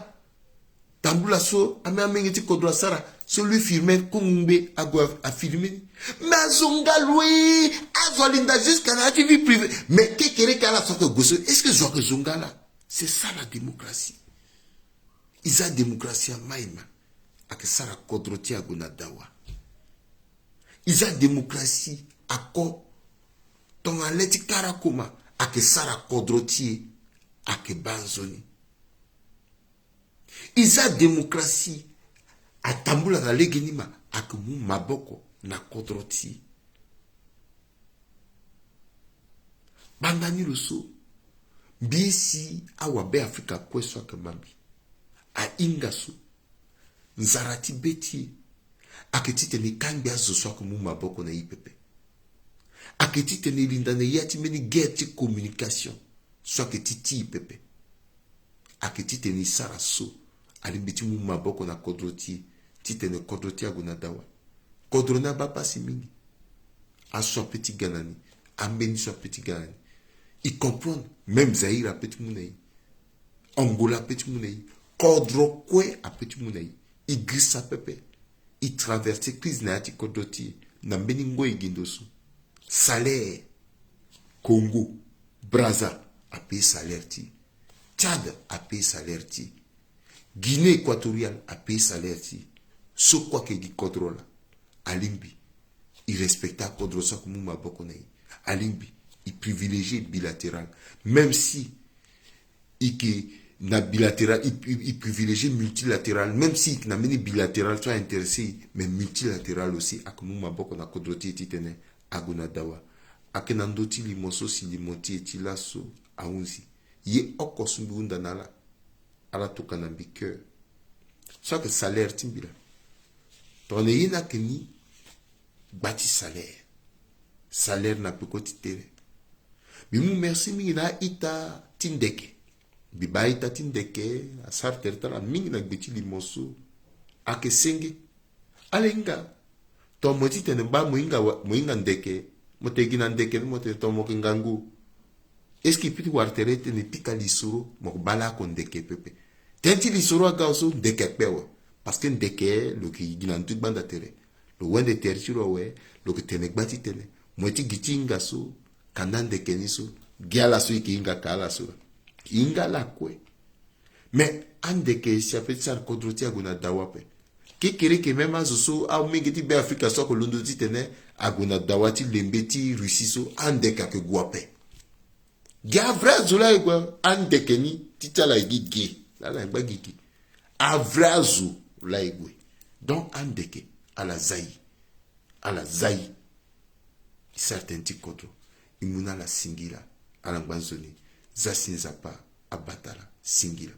tambula so ame, amenge ti kodro asara so, Louis Firmin Kongungbe ague a, afirme ni. Mais azonga lo e, azo alinda jusqu'à na ya ti vie privée. Mais kekereke ala so ayeke gue so, est-ce que zo ayeke zonga ala? C'est ça la démocratie. E za démocratie ama e ma, ayeke sara kodro ti e ague na dawa. E za démocratie ako, tongana le ti kara koma, ayeke sara kodro ti e ayeke baa nzoni. E za démocratie, atambula na legeni ma, ayeke mu maboko na kodro ti e. Kpanda ni lo so, mbi ye si awabe Afrika kue so ayeke ma mbi, ahinga so, nzara ti be ti e ayeke titene e kangbi azo so ayeke mu maboko na e pepe. Ayeke titene e linda na ya ti mbeni guerre ti communication so ayeke ti ti e pepe. Ayeke titene e sara so, alingbi ti mu maboko na kodro ti e, titene kodro ti e ague na dawa. Kodro ni abaa pasi mingi. Aso ape ti ga na ni, ambeni so ape ti ga na ni. E comprendre, même Zaïre ape ti mu na e, Angola ape ti mu na e, kodro kue ape ti mu na e. E girisa pepe. E traverser crise na ya ti kodro ti e na mbeni ngoi gi ndo so. Salaire. Congo Brazza apaye salaire ti e. Tchad apaye salaire ti e. Guinée équatoriale apaye salaire ti e. So kue ayeke gi kodro laa, alingbi e respecter akodro so ayeke mu maboko na e. Alingbi e privilégier bilatéral, même si e yeke na bilatéral, e, e, e privilégier multilatéral, même si e yeke na mbeni bilatéral so a-intéresser e, mais multilatéral aussi ayeke mu maboko na kodro ti e titene ague na dawa. Ayeke na ndö ti limo so si limo ti e ti laso ahunzi. Ye oko so mbi hunda na ala, ala tokua na mbi cœur. So ayeke salaire ti mbi laa. Tongana ye ni ayeke ni, gba ti salaire. Salaire na peko ti tere. Mbi mu merci mingi na a-ita ti ndeke. Mbi baa a-ita ti ndeke asara tere ti ala mingi na gbe ti limo so. Ayeke senge. Ala hinga. Tongana mo ye titene baa mo hinga wa, mo hinga ndeke, mo tene gi na ndeke ni, mo tene tongana mo yeke ngangu. Est-ce que e peut ti wara tere titene e pika lisoro? Mo yeke baa laoko ndeke pepe. Tënë ti lisoro aga so, ndeke akpe awe. Parce que ndeke lo yeke gi na ndö ti gbanda tere. Lo wende tere ti lo awe, lo yeke tene gba ti tënë. Mo ye ti gi ti hinga so, kanda ndeke ni so, gi ala so e yeke hinga ka ala so laa. E hinga ala kue. Mais andeke si ape ti sara kodro ti e ague na dawa ape. Ekereke même azo so amenge ti Beafrika so ako londo titene ague na dawa ti lembe ti Russie so, andeke ake gue ape. Gi avrai azo la e gue, andeke ni ti ti ala e gi ge, ala e gba gi ge. Avrai azo la e gue. Donc andeke ala za e, ala za e. E sara tënë ti kodro. E mu na ala singila. Ala ngba nzoni. Za si Nzapa abatala singila.